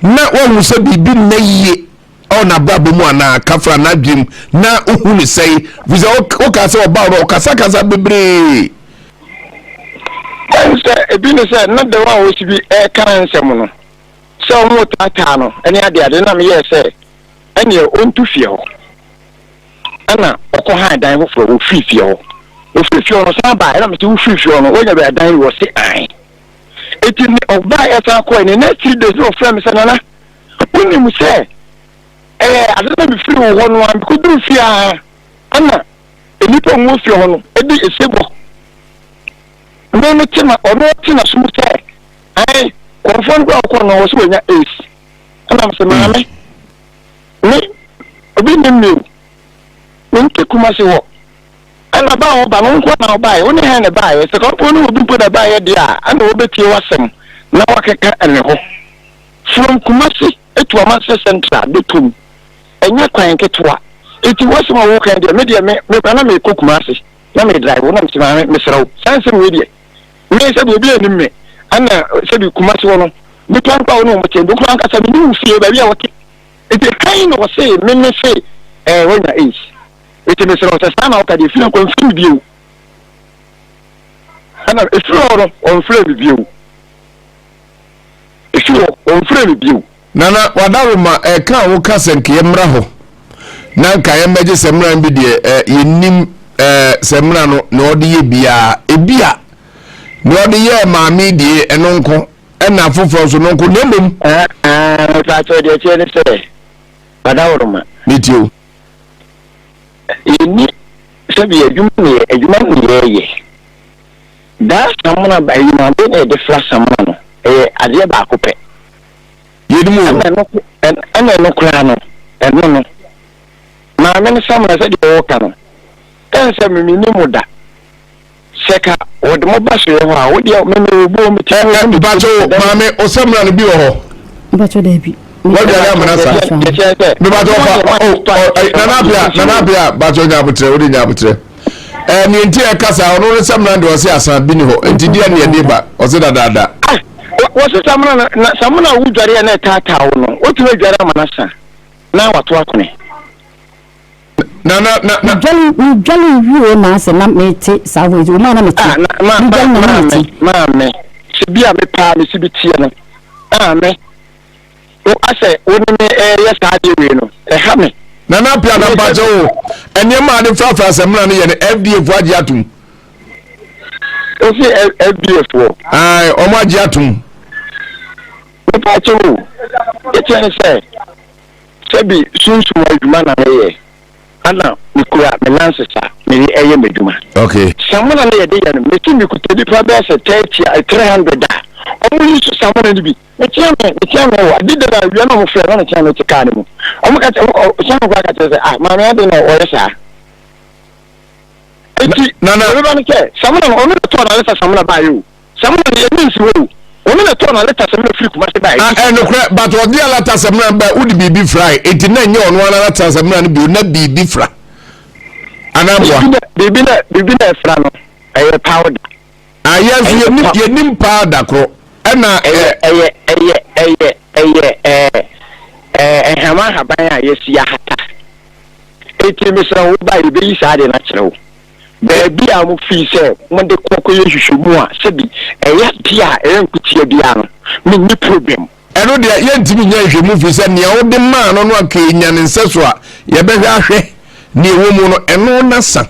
na wahu sɛ biribi nnɛ yie Ɔ n'abrabɔ mu anaa kafra n'adwene mu na wohu ne sɛe firi sɛ wokaa sɛ ɔba no ɔkasakasa bebree. Ɛne sɛ ebi ne sɛ na dɛm a wɔsi bi ɛreka nsɛm no sɛ wɔn taataa no ne adeade na meyɛɛ sɛ ɛneɛ ɔntu fie hɔ ɛna ɔkɔ han dan foforɔ wɔfiri fie hɔ wɔfiri fie hɔ no san baa ɛna mese wofiri fie hɔ no wonya bɛ dan wɔ se an eti ne ɔbaa ɛsan kɔɛ ne next 3 days na ɔfrɛ me sɛ nana Wonim sɛ Ɛɛ ade na mefiri wo hɔ no a mekɔduru fie a ana nnipa a wɔwɔ fie hɔ no de esebɔ me mete ma ɔno ɔte n'asom sɛ ae kɔmfoɔ no koraa ɔkɔ no wɔ sɛ wanya AIDS ɛna mesɛ maame me obi nnim me o mente Kumasi hɔ ɛna ba a ɔba no wo nko na ɔbaeɛ wo ne hɛn na ɛbaeɛ sɛ kɔmfoɔ no obi mpo na ɛbaeɛ deɛ a ɛna wɔbɛtie w'asɛm na wakeka ɛne hɔ from Kumasi to Amanseɛ Central bɛtom ɛnyɛ kwan ketewa nti w'asɛm a woka deɛ me deɛ me me kora na mekɔ Kumasi na me drive wo na mese maame mesrɛ wo saa nsɛm wei deɛ me sɛbi obi anim me ɛna sɛbi Kumasi hɔ no nipa nkwa wo ne wɔn te nkura ankasa me ne wo fie baabi a wɔte nti kan na wɔse me me se ɛɛ wanya AIDS nti mesrɛ wo sɛ saa na woka deɛ firi nkɔ mfiri me bio ɛna ɛfiri hɔ no ɔmfrɛ me bio ɛfiri hɔ ɔmfrɛ me bio. Nana Wadaroma ɛka a woka sɛ nka yɛmmra hɔ na nka yɛmmɛgye sɛ mmra no bi deɛ ɛ yɛnnim ɛ sɛ mmra no na ɔde yɛ biara ebi a na ɔde yɛɛ maame deɛ ɛno nko ɛna afoforɔ nso no nko na mmom. Mepakyɛw deɛ ɛteɛ ne sɛ Wadaworoma. Metie o. Yɛnni sɛbi adwuma ne yɛ adwuma ne yɛɛyɛ. Daa samena ba yi no adeɛ na yɛde fra samena no ɛyɛ adeɛ baako pɛ. Yɛnim o. Ɛna ɛno ɛna ɛno koraa no ɛno no maame no samena sɛdeɛ wɔka no ɛn sɛ me menni mo da sɛ ka wɔde mo ba soɛ hɔ a wodeɛ me me wɔ buo me te ɛ mpakyɛ o maame o samena no bi wɔ hɔ. Mpakyɛ daabi. Wadware amena sa. Mebakyɛ ɔfa o ɔ nana apia nana apia bakyɛ nya abotrɛ wode nya abotrɛ. Ɛɛ nea nti ɛka saa ɔno ne samina deɛ ɔse asa bi ni hɔ nti deɛ ne ɛde ba ɔse dadaada. Ah wɔse samina na na samina a wodware a na ɛtaataa wo no wotumi adware ama no asa na wato akone. Na na na na. Medwale medwale wie na asɛ na mete saa voice wɔn a na mete. Ah na ma ma Medwale na na maame mete. maame sɛ bi a me paa me si bi teɛ no maame. Wo asɛ wo ne me reyɛ saa adeɛ wei no, ɛha me. Nana Appiah na mpakyɛ wo nneɛma a de frafra samina no yɛ no FDA foɔ agye atom. Wosi FDA foɔ? Ae, wɔn agye atom. Mepakyɛ wo, ɛkyɛ ne sɛ sɛbi sunsum adwuma na meyɛ. Ana mekura me lances a mede ɛyɛ m'adwuma. Okay. Samina no yɛde yɛ no, mesi mekuta nipa bɛyɛ sɛ 30 a 300 a wɔn yi so samina no bi. Mekyea me, mekyea me wɔ ade da awia na wɔn frɛ na mekyea me te kaa no mu. Wɔn ka kyerɛ, ɔkyea me koraa ka kyerɛ sɛ ah maame ade na ɔyɛ saa. Eti na na ɛbɛba no sɛ samina no ɔno na tɔɔ na leta samina baayɛ o. Samina no yɛ ne nsi hɔ o. Ɔno na tɔɔ na leta samina firi Kumasi baayɛ. Ah ɛnokorɛ but ɔde alata samina ba wode biribi frae eti na ɛnyɛ ɔno ara alata samina no bio na biribi fra anaa mboa. Biribi na biribi na ɛfra no ɛyɛ powder. Ah yɛn nso yɛnim yɛnim powder koro ɛna ɛyɛ ɛyɛ ɛyɛ ɛyɛ ɛyɛ ɛɛ ɛɛ nhama ahaban a yɛsi ahata eti mesrɛ wo ba yɛbɛyi saa adeɛ no akyerɛ wo baabi a mo fii sɛ mode kɔ kɔyɛ nhwehwɛmu a sɛbi ɛyɛ adeɛ a ɛyɛ nkotia biara no menni problem. Ɛno deɛ yɛntumi nyɛ nhwehwɛmu firi sɛ nea wode maa no no anka yɛnya ne nsɛso a yɛbɛhwɛ ahwɛ nea ɛwɔ mu no ɛno na sa.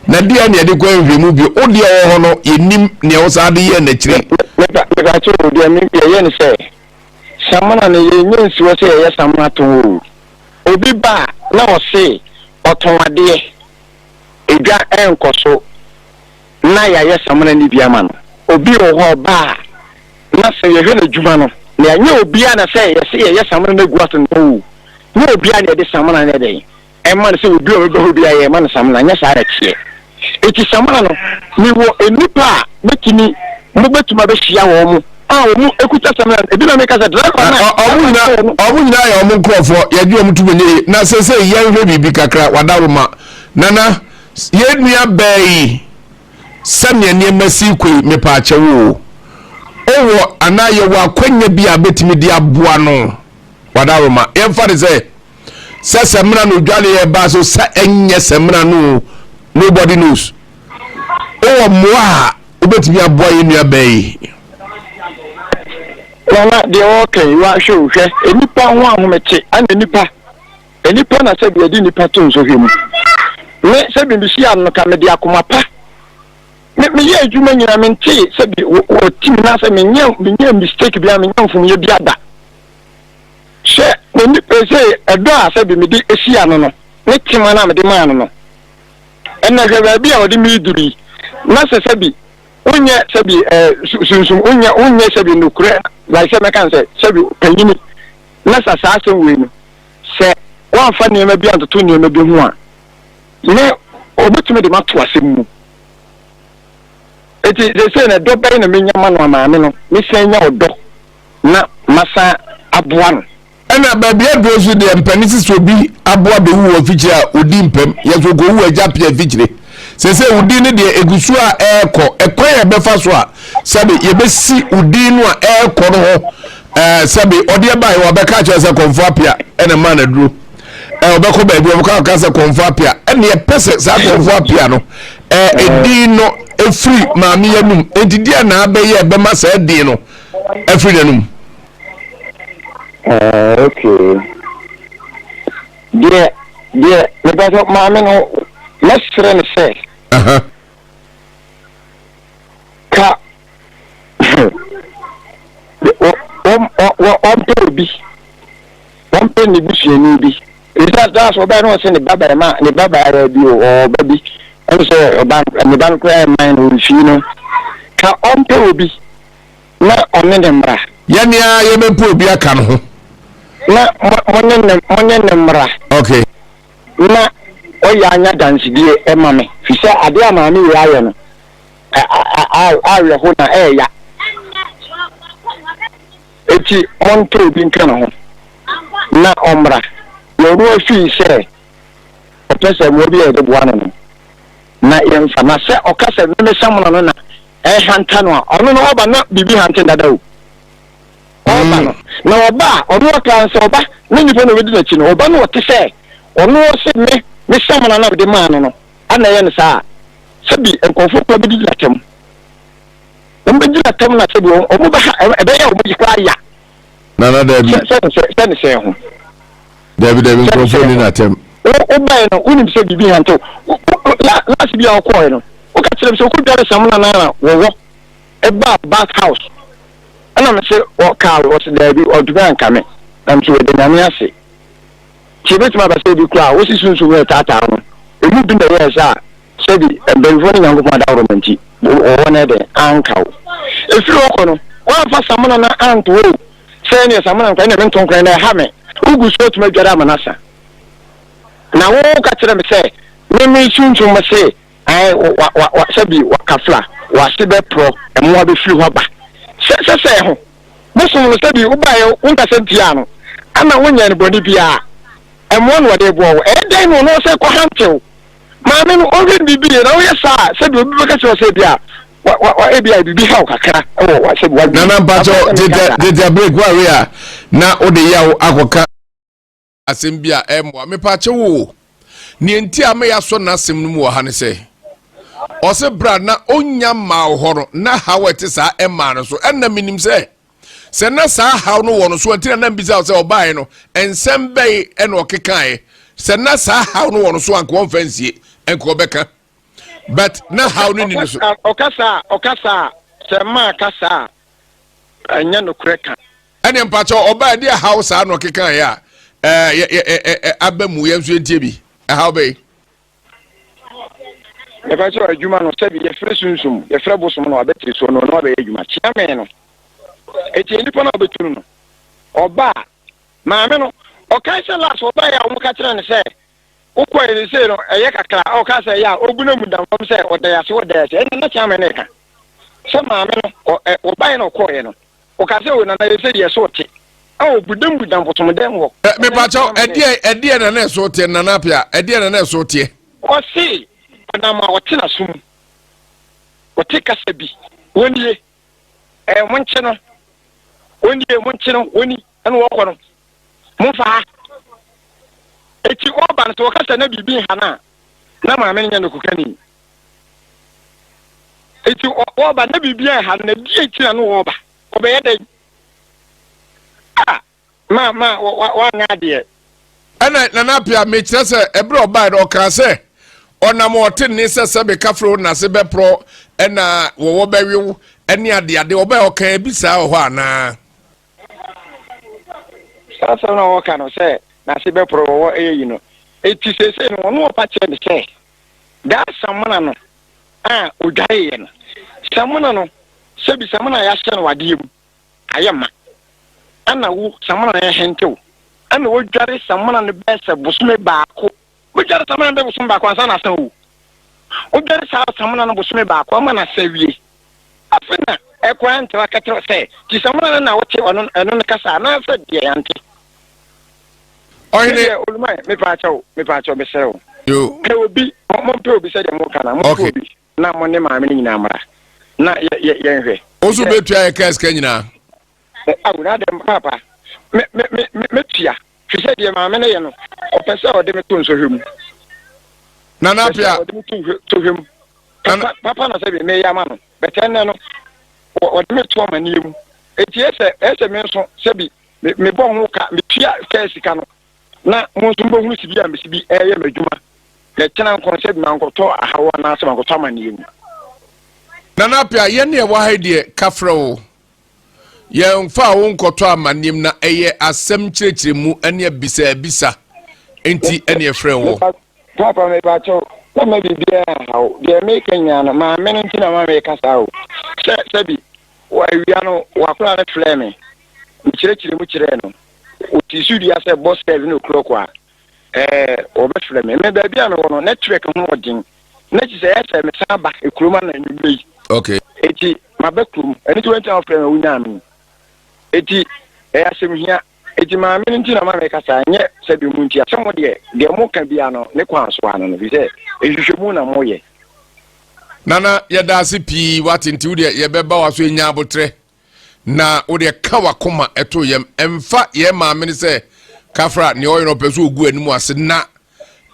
Na deɛ na yɛde kɔ nhwehwɛmu bio. Wo deɛ wɔ hɔ no, yɛnnim nea wo saa de yɛɛ n'akyire. Mepa mepa kyɛw o, deɛ me yɛyɛ ne sɛ, samina no yɛnyɛ nsi hɔ sɛ yɛyɛ samina tɔn o. Obi ba a na ɔse ɔtɔn adeɛ, edwa ɛnkɔ so na yɛayɛ samina no bi ama no. Obi wɔ hɔ a ɔba a na sɛ yɛhwɛ n'adwuma no, na ɛnyɛ obiara na sɛ yɛse yɛyɛ samina no agu ato ne hɔ o, nyɛ obiara na yɛde samina no yɛ dɛn Ɛmma no sɛ obi a ɔbɛba hɔ biara yɛma no samina, nyɛ saa na ɛteɛ. Enti samina no, mewɔ nnipa a mɛtumi, mobɛtumi abɛhyia wɔn mo a wɔn kuta samina no. Ebi na meka sɛ driver no a. Wɔn nyinaa, wɔn nyinaa yɛ wɔn nkurɔfoɔ, yɛgye wɔn tom nyɛ yie. Na seesei yɛnhwɛ biribi kakra, Wadaroma. Nana, yɛn nua baa yi, sɛnea nneɛma si kɔ yi, mepaakyɛw o, owɔ anaa yɛwɔ akwanya bi a bɛtumi de aboa no? Wadaroma, yɛmfa no sɛ. Sɛ samina no dwale yɛ ba so sɛ ɛnyɛ samina no o, nobody knows. Wowɔ mmoa a wobɛtumi aboa yɛn nua bɛɛ yi? Nana deɛ ɔɔka yi wahwɛ o hwɛ nnipa ho ahomete ana nnipa nnipa na sɛbi yɛde nnipa to nsɔhwɛ mu me sɛbi mehyia no ka mede akoma pa me meyɛ adwuma nyina mente sɛbi wɔ tim na sɛ menyɛ menyɛ mistake bia menyɛ mfomyɛ bia da. Hwɛ, n'ani seesei ɛdɔ a sɛbi mede hyia no no, ne tema no a mede maa no no, ɛnna hwɛ baabi a ɔde me reduru yi, na sɛ sɛbi wonyɛ sɛbi ɛɛ sunsum, wonyɛ wonyɛ sɛbi nokorɛ, like sɛ mɛka no sɛ sɛbi panyini, na sa saa asɛm wei no, sɛ woamfa nneɛma bi antoto nneɛma bi ho a, me ɔbɛtumi de mato asɛm mu. Enti seesei no ɛdɔ bɛn na menya ma no a maame no, mesan nya ɔdɔ na masan aboa no. Ɛna baabi aduro nso deɛ mpanin sisi obi aboa bɛwu wɔ afikyire a ɔdi mpam yɛ so kɔwu agya pia afikyire sese wodi no deɛ egu so a ɛrekɔ ɛkwan a ɛbɛfa so a sɛbi yɛbɛsi wodi no a ɛrekɔ no ho ɛɛ sɛbi ɔde ɛba yɛ wɔbɛka akyerɛ sɛ kɔnfo apia ɛna mmaa na duro ɛɛ ɔbɛkɔ baabi ɔbɛkɔ aka sɛ kɔnfo apia ɛna yɛpɛ sɛ saa kɔnfo apia no ɛɛ edin no efiri maame yɛ num eti deɛ na abɛyɛ ɛbɛma saa edin no. Afiri n'anum. Ah, okay. Deɛ, deɛ, mepɛ sɛ maame no, mɛsrɛ no sɛ. Ka, wɔmpɛ obi, wɔmpɛ ne busuani bi. Ɛsɛ sɛ sɛ ɔbɛyɛ no ɔsɛ ne ba barima, ne ba baayewa bi o, ɔwɔ ba bi. Ɛne sɛ ɔba, ne ba no koraa mman no, ɔmfii no. Ka ɔmpɛ obi. na ɔne no mmra. Yɛn ara yɛbɛpɛ obi aka ne ho. Na mo ne no, mo ne no mmra. Okay. Na ɔyɛ anya dansedie ma me, firi sɛ adeɛ a maame wei ayɛ no, awerɛho na ɛɛya. Enti montɔ obi nka ne ho na ɔmmra. Na ɔno afii sɛ ɔpɛ sɛ mmoa bi a yɛde boa no no, na yɛmfa. Na sɛ ɔka sɛ meme samena no na ɛhanta no a, ɔno no ɔba na biribi hante dada o. Ɔba no, na ɔba a, ɔno ɔka sɛ ɔba na nipa na ɔbɛdi n'akyi no, ɔba no ɔte sɛ ɔno ɔse me, me samena na mede maa no no, ana ɛyɛ no saa a, sɛbi nkurɔfoɔ koraa bɛdidi n'atɛm. Wɔn bɛdi n'atɛm na sɛbi wɔn bɛha, ɛbɛyɛ wɔn koraa ya. Nana dabi. Sɛ sɛ sɛ ne sɛn ho. Dabi dabi nkurɔfoɔ ni n'atɛm. Wo wobae no wonim sɛ biribi hante wo. Last bi a wokɔɔe no woka kyerɛ me sɛ wokɔdware samina no ara wɔwɔ ɛbaa bath house ɛna me se wɔkaa wo ɔse daabi ɔntumi anka me na me se wɔda Nyame ase nti ebetumi aba sɛ ebi koraa wosi sunsum no ɛtaataa no emu bi na ɛyɛɛ saa Sɛbi mpanyimfoɔ ne Nyankopɔn adaworoma nti, wɔwɔ no ɛdɛn? Anka wo. Ɛfiri hɔ kɔ no, woamfa samena no anto hɔ o, sɛ ɛneɛ samena nkwa, ɛneɛ mento nkwa, ɛnɛ ɛha me. Wogu so atumi adware ama no asa. Na wo ka kyerɛ me sɛ, me me sunsum me se, ae, wa, wa, wa, sɛbi, wa, kafla, w'ase bɛporɔ, mmoa bɛfiri hɔ aba. Sɛ, sɛ sɛ ho. Bosom no, sɛbi, wobaeɛ, wonkasa ntiaa no, ana wonyɛɛ no bɔne biara. Mmoa na wɔde reboa wo. Ɛyɛ dɛn na ɔno sɛ kɔhantew? Maame no, ɔnhwɛ no biribi yie, na woyɛ saa a, sɛdeɛ obi bɛka kyerɛ wo sɛ ebia wa wa wa ebia biribi haw kakra wɔ wa sɛbi wadwene. Nana mpakyɛw tete tete break wa we a na wode yaw akɔka asɛm bi a ɛmmoa. Mepakyɛw o, nea nti a meyɛ asɔ n'asɛm no mu wɔ ha ne sɛ ɔse bra na onya mmaa wo hɔ no na haw a ɛte saa ɛmmaa no so. Ɛnna menim sɛ Sɛ na saa haw no wɔ no so a, nti na na mbisa wo sɛ ɔbaeɛ no, nsɛm bɛn na ɔkekaeɛ? Sɛ na saa haw no wɔ no so a, nka ɔmfa nsie, nka ɔbɛka. But na haw no nni no so. Ɔka saa a, ɔka saa a, sɛ mmaa ka saa a, ɛnyɛ nokorɛ ka. Ɛneɛ mpakyɛw, ɔbaeɛ deɛ haw saa na ɔkekaeɛ a, ɛɛ, aba mu, yɛn nso yɛntie bi. Ɛhaw bɛn? Mepa kyɛw, adwuma no, sɛbi yɛfrɛ sunsum, yɛfrɛ bosom na wabɛtiri soɔ no, ɔno abɛyɛ adwuma. Kyeame no. Eti nipa no a ɔbɛtu no no, ɔba a, maame no, ɔkae sɛ last ɔbaeɛ a wɔka kyerɛ no sɛ wokɔɛ sesei no ɛyɛ kakra a ɔka sɛ ɛyɛ a ɔbu no mu da fam sɛ ɔda yɛ ase ɔda yɛ ase ɛna na kyame no ɛka sɛ maame no ɔbaeɛ na ɔkɔɔeɛ no ɔka sɛ o nana yɛ sɛ yɛ so ɔte a ɔbu dam bu dam bosom dɛm hɔ. Mepakyɛw ɛdeɛ ɛdeɛ na na ɛso teɛ nana apia ɛdeɛ na na ɛso teɛ. Ɔse ɔnam a ɔte n'asom ɔte kasa bi wɔnie. Ɛɛ, monkye no. Wɔnnie, monkye no, wɔni, ɛna wɔkɔ no. Momfa ha. Eti ɔreba no, sɛ wɔka sɛ na biribi nha no a, na maame no nyɛ no kokani. Eti ɔreba na biribi nha no, na deɛ nti na no ɔreba? Ɔbɛyɛ dɛn? Ah! Ma ma wanyɛ adeɛ. Ɛna Nana Appiah, mekyerɛ sɛ ɛberɛ a ɔbaeɛ no ɔkaa sɛ ɔnam ɔte nne sɛ sɛbe kafre wo nase bɛporɔ ɛna wɔwɔ bɛwew ɛne adeade, ɔbaeɛ ɔkaa bi saa wɔ hɔ anaa? Saa asɛm no a wɔka no sɛ n'ase bɛporɔ wɔ hɔ yɛ yi no, enti seesei no ɔno ɔpa kyerɛ me sɛ daa samena no a ɔdwareeɛ no, samena no, sɛbi samena a yɛahyɛ no wɔ adeɛ mu ayɛ ma, ɛna wo samena no ɛhentew, ɛna wɔdware samena no bɛyɛ sɛ bosome baako. Wodware samena no bɛyɛ bosome baako ansa na asa o. Wodware saa samena no bosome baako ama no asa wie. Afei na ɛkɔ antra kɛtrɛ sɛ ti samena no na wote ɔno ɛno no kasa anaasɛ deɛ yɛante. Ɔhene. Medeɛ Oluman mepaakyɛw mepaakyɛw mesrɛ wo. Yo. Pɛ obi mo mompɛ obi sɛdeɛ moka no a mompɛ Okay. obi na mo ne maame no nyinaa mmra na yɛ yɛ yɛnhwɛ. Wo nso Sɛ bɛtua yɛ kaa sika nyinaa. Ao na dɛm paapa me me me me mɛtua firi sɛ deɛ maame no yɛ no ɔpɛ sɛ ɔde me to nsɔhwɛ mu. Nana Ɔpɛ sɛ Apia. ɔde me to nhwɛ sɔhwɛ mu. Nana. Papa papa na sɛbi meyɛ ama no bɛtɛ nnɛ no ɔde me to amaneɛ mu. Eti ɛsɛ ɛsɛ me nso sɛbi me mebɔ ho ka metua kaa sika no na mo nso mobɛhunu sibi a mesi bi ɛyɛ m'adwuma na ɛkyena nko sɛbi mankɔtɔ ahaw anaasɛ mankɔtɔ amaneɛ mu. Nana Apia, yɛn ne ɛwɔ ha yi deɛ ka frɛ wo. Yɛmfaa wo nkɔtɔ amanneɛm na ɛyɛ asɛm nkyerɛkyerɛmu ne abisaabisa nti ɛne ɛfrɛ wo. Papa mepakyɛw mɛma biribiara nhaw deɛ meka nyinaa no maame no nti na ma meka saa o sɛ sɛbi awia no wakora no frɛɛ me mekyerɛkyerɛ mu kyerɛɛ no ɔsii so dua sɛ bɔ 7 o'clock a ɛɛ wɔbɛfrɛ me me baabi a mewɔ no network ho ɔden na kyi sɛ ɛyɛ sɛ mesan ba kurom ana anwummerɛ yi okay eti maba kurom ɛno nti wɔnti na wɔfrɛ me wonyaa me eti ɛyɛ asɛm hia eti maame no nti na ma meka saa nyɛ sɛ bi mu nti asɛm deɛ deɛ mo ka bia no ne kwan so ano no fi sɛ nhwehwɛmu na moyɛ. Nana yɛda ase pii wate nti wo deɛ yɛbɛba wa so nya abotrɛ na wo deɛ ka wakoma ɛto yam ɛmfa yɛn maame no sɛ kafra nea ɔyɛ no ɔpɛ so ogu anim ase na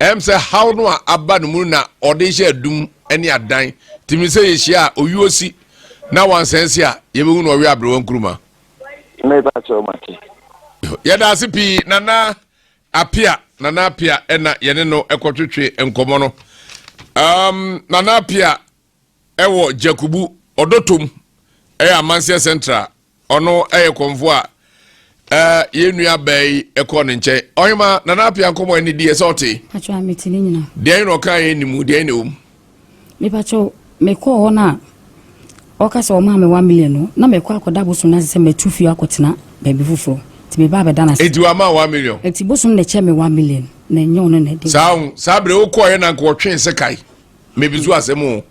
ɛm sɛ haw no a aba no mu na ɔde hyɛ adum ne adan tìmi sɛ yɛhyia a owuo si na wansɛnse a yɛbɛhu na ɔwe aberewa nkuruma. Yɛda ase pii nana apia nana apia ɛna yɛne no ɛkɔtwetwe nkɔmɔ no um, nana apia ɛwɔ Gyakubu Ɔdɔtom ɛyɛ Amanseɛ Central ɔno ɛyɛ kɔnfo a ɛɛ yɛn nua bɛɛ yi ɛkɔ ne nkyɛn ɔhema Nana Apia nkɔmɔ ɛne di ɛsɛ ɔte. Patro a mete ne nyina. Deɛ na ɔka yɛn ne mu deɛ na ɛwɔ mu. Mepatro mekɔɔ hɔ no a ɔka sɛ ɔmaa me one million no na mekɔ akɔda bosom no ase sɛ matu fie akɔtena baabi foforɔ nti meba abɛda no ase. Enti wama 1 million. Nti bosom na ɛkyɛ me 1 million na ɛnyɛ ɔno na ɛde. Saa ho saa bere wokɔɔ yɛ na nka ɔtwee sekae. Mebisu asɛm o.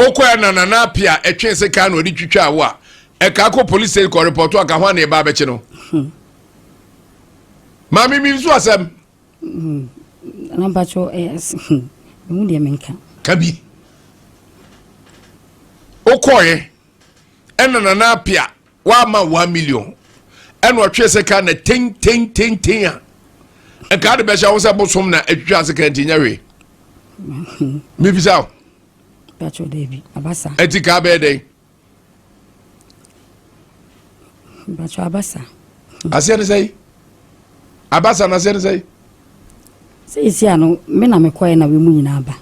Okɔɛ na Nana Apia ɛtwe sekan na ɔde twitwa wo a, ɛka kɔ police station kɔ report a ka ho a na ɛba abɛkye no. Maame mebisu asɛm. Nana mpacho ɛyɛ mehu deɛ menka. Ka bi. Okɔɛ ɛna Nana Apia wama 1 million ɛna ɔtwe sekan na ten ten ten ten a ɛka de bɛhyɛ wo sɛ bosom na atwitwa sekan nti nyɛ hwee. Mebisa wo. Pacho Dabi, abasa. Eti ka bɛyɛ dɛn? Pacho abasa. Aseɛ ne sɛn? Abasa na aseɛ ne sɛn? Sɛ esi ano, me na mekɔɛ na wei mu nyinaa ba.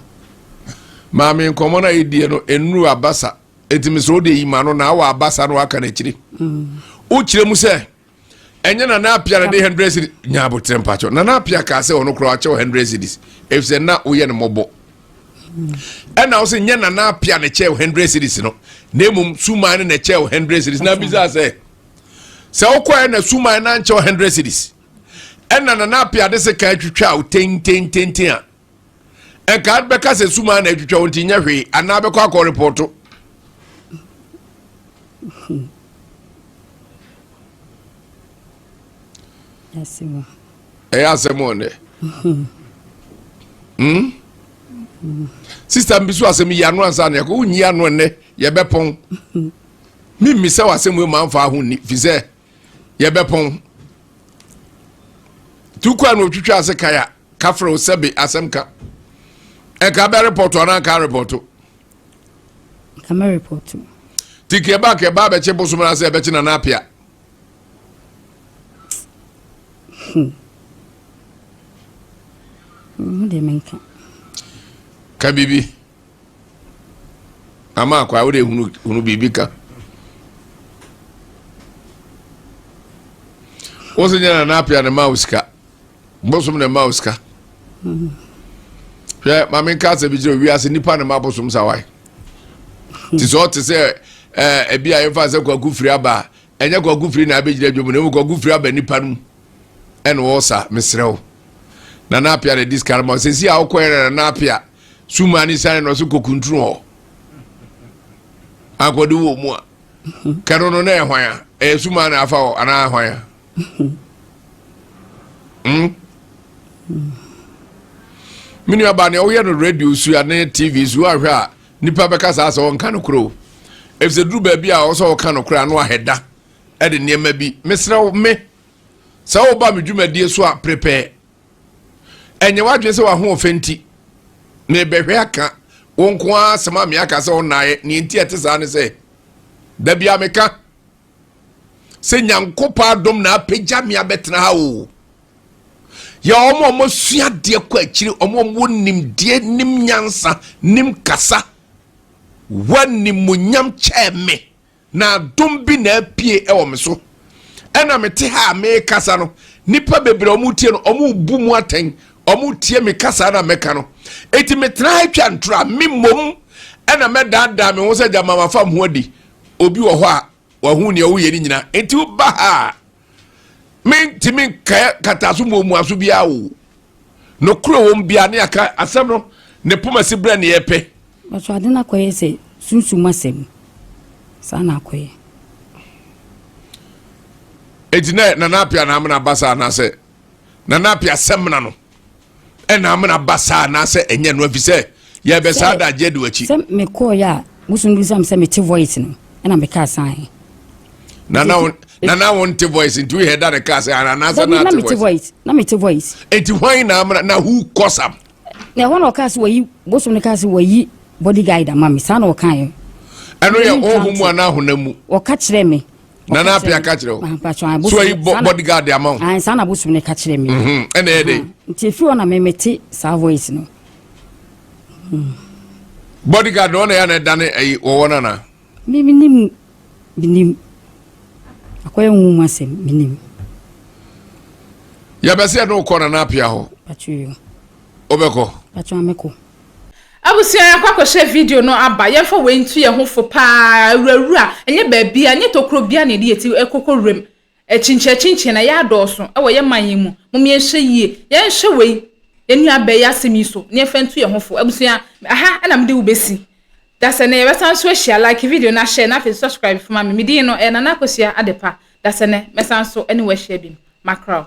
Maame nkɔmɔ no a yɛdiɛ no nnuru abasa. Eti mesrɛ wo deɛ yi ma no na awɔ abasa no waka n'akyiri. Wokyerɛ mu sɛ ɛnyɛ Nana Apia na de 100 cedis nya abotrɛ mpakyɛw. Nana Apia kaa sɛ ɔno koraa wakyɛw 100 cedis efisɛ na woyɛ no mmɔbɔ. Ɛna wo sɛ nyɛ Nana Apia na kyɛw 100 cedis no na mmom suman no na kyɛw 100 cedis na bisa sɛ sɛ wokɔɛ na suman na nkyɛw 100 cedis ɛna Nana Apia de se kan twitwa wo tentententen a ɛnka bɛka sɛ suman na atwitwa wo nti nyɛ hwee anaa bɛkɔ akɔ repɔto. Ɛyɛ asɛm wɔ nnɛ. Sista bi so asɛm yi ano ansa na yɛkɔ wonyi ano nnɛ yɛbɛpɔn. Memmisa wɔ asɛm wei ma mfa ho nni fi sɛ yɛbɛpɔn. Tukɔ a na otwitwa ase kae a kafrɛ wo sɛbe asɛm ka. Ɛka bɛ repɔto anaa nka repɔto? Nka mɛ repɔto. Ti kɛba kɛba bɛkye bosom na sɛ ɛbɛkye Nana Apia. Ho deɛ menka. Ka biribi. Ama akwa wode hunu hunu biribi ka. Wo sɛ nyɛ Nana Apia na ɛma wo sika. Bosom na ɛma wo sika. Hwɛ maame nka asɛm bi kyerɛ wiase nipa na ɛma bosom sa wae. Ti sɛ ɔte sɛ ɛɛ ebi a yɛmfa sɛ kwaku firi aba a ɛnyɛ kwaku firi na abɛgyina dwom na emu kwaku firi aba nipa no mu ɛna ɔsa mesrɛ wo. Nana Apia na ɛdi sika no ma sɛsi a wokɔɛ na Nana Apia suma ne sane na ɔso kɔkuntunu hɔ ankɔde wɔ mu a kɛno no na ɛyɛ hwan a ɛyɛ suma na afa hɔ anaa hwan a hmm? Me nua ba nea woyɛ no radio so a ne tv so ahwɛ a nipa bɛka saa sɛ ɔnka no korɔ o efisɛ duru baabi a ɔsɛ ɔka no korɔ ano ahɛda ɛde nneɛma bi mesrɛ wo me sɛ woba me dwumadie so a prepare ɛnyɛ w'adwene sɛ w'ahoɔfɛ nti mebɛhwɛ aka wo nko ara asɛm a meaka sɛ ɔnnaeɛ neɛ nti ɛte saa ne sɛ da bia meka sɛ nyankopɔn adom na apagya me abɛtena ha o yɛ wɔn a wɔasua adeɛ kɔ akyiri wɔn a wɔwɔ nimdeɛ nim nyansa nim kasa wɔanimuonyam kyɛɛ me Na adom bi na apue wɔ me so. Ɛna mete ha a merekasa no, nnipa bebree a wɔretie no, wɔrebu mu atɛn, wɔretie me kasa na mɛka no. Enti metena ha twa ntoro a, me mmom ɛna mɛdaadaa me ho sɛ gyama mafa me ho adi. Obi wɔ hɔ a wahu nea woyɛ no nyinaa. Enti woba ha a, mentumi nka kata so mmuamuaso biara o. Nokorɛ wɔ mu biara ne aka asɛm no ne poma si berɛ ne yɛpɛ. Nanso ade no akɔyɛ sɛ sunsum asɛm. Saa na akɔyɛ. Enti na Nana Appiah na amena ba saa anaasɛ Nana Appiah sɛmina no ɛna amena ba saa anaasɛ ɛnyɛ no efisɛ yɛbɛ saa da agye adi w'akyi. Sɛ mekɔɔyɛ a bosom bisa me sɛ mete voice no ɛna mekaa san. Nana wo nana wo nte voice nti woyɛ da ne kaa sɛ anaasɛ na ate voice. Na mete voice. Enti hwan na amena na who cause am? Na ɛhɔ na ɔkaa sɛ wayi bosom no kaa sɛ wayi body guide ama me saa na ɔkaeɛ. Ɛno yɛ honhom mu anaa honam mu? Ɔka kyerɛ me. Nana Apia ka kyerɛ wo. So ayi body guard ama wo? Saa na bosom no ka kyerɛ me. Mhm, ɛna ɛyɛ dɛ. Nti efiri hɔ na me mete saa voice no. Hmm. Body guard na ɔna yɛ na ɛdane ɛyi wɔwɔ no anaa? Me menim menim akɔyɛ nwoma asɛm menim. Yɛbɛsɛ yɛde wokɔ Nana Apia hɔ. Wobɛkɔ? Patro amɛkɔ. Abusua yɛakɔ akɔhyɛ video no aba yɛmfa wei ntu yɛn ho fo paa awurawura ɛnyɛ baabia ɛnyɛ tokuro bia na yɛde yɛn ti kɔkɔ wuram Akyinkyin-akyinkyin na yɛadɔɔso wɔ yɛn man yi mu. Mom yɛnhwɛ yie. Yɛnhwɛ wei, yɛn nua baa yi asɛm yi so na yɛmfa ntu yɛn ho fo. Abusua, aha na mede wo bɛsi. Dasɛ nnɛ yɛbɛsan nso ahyia. Like video na share na afei subscribe fo ma me. Me din no ɛyɛ Nana Akosua Adepa. Dasɛ nnɛ mɛsan nso ne wo ahyia bim. Makra wo.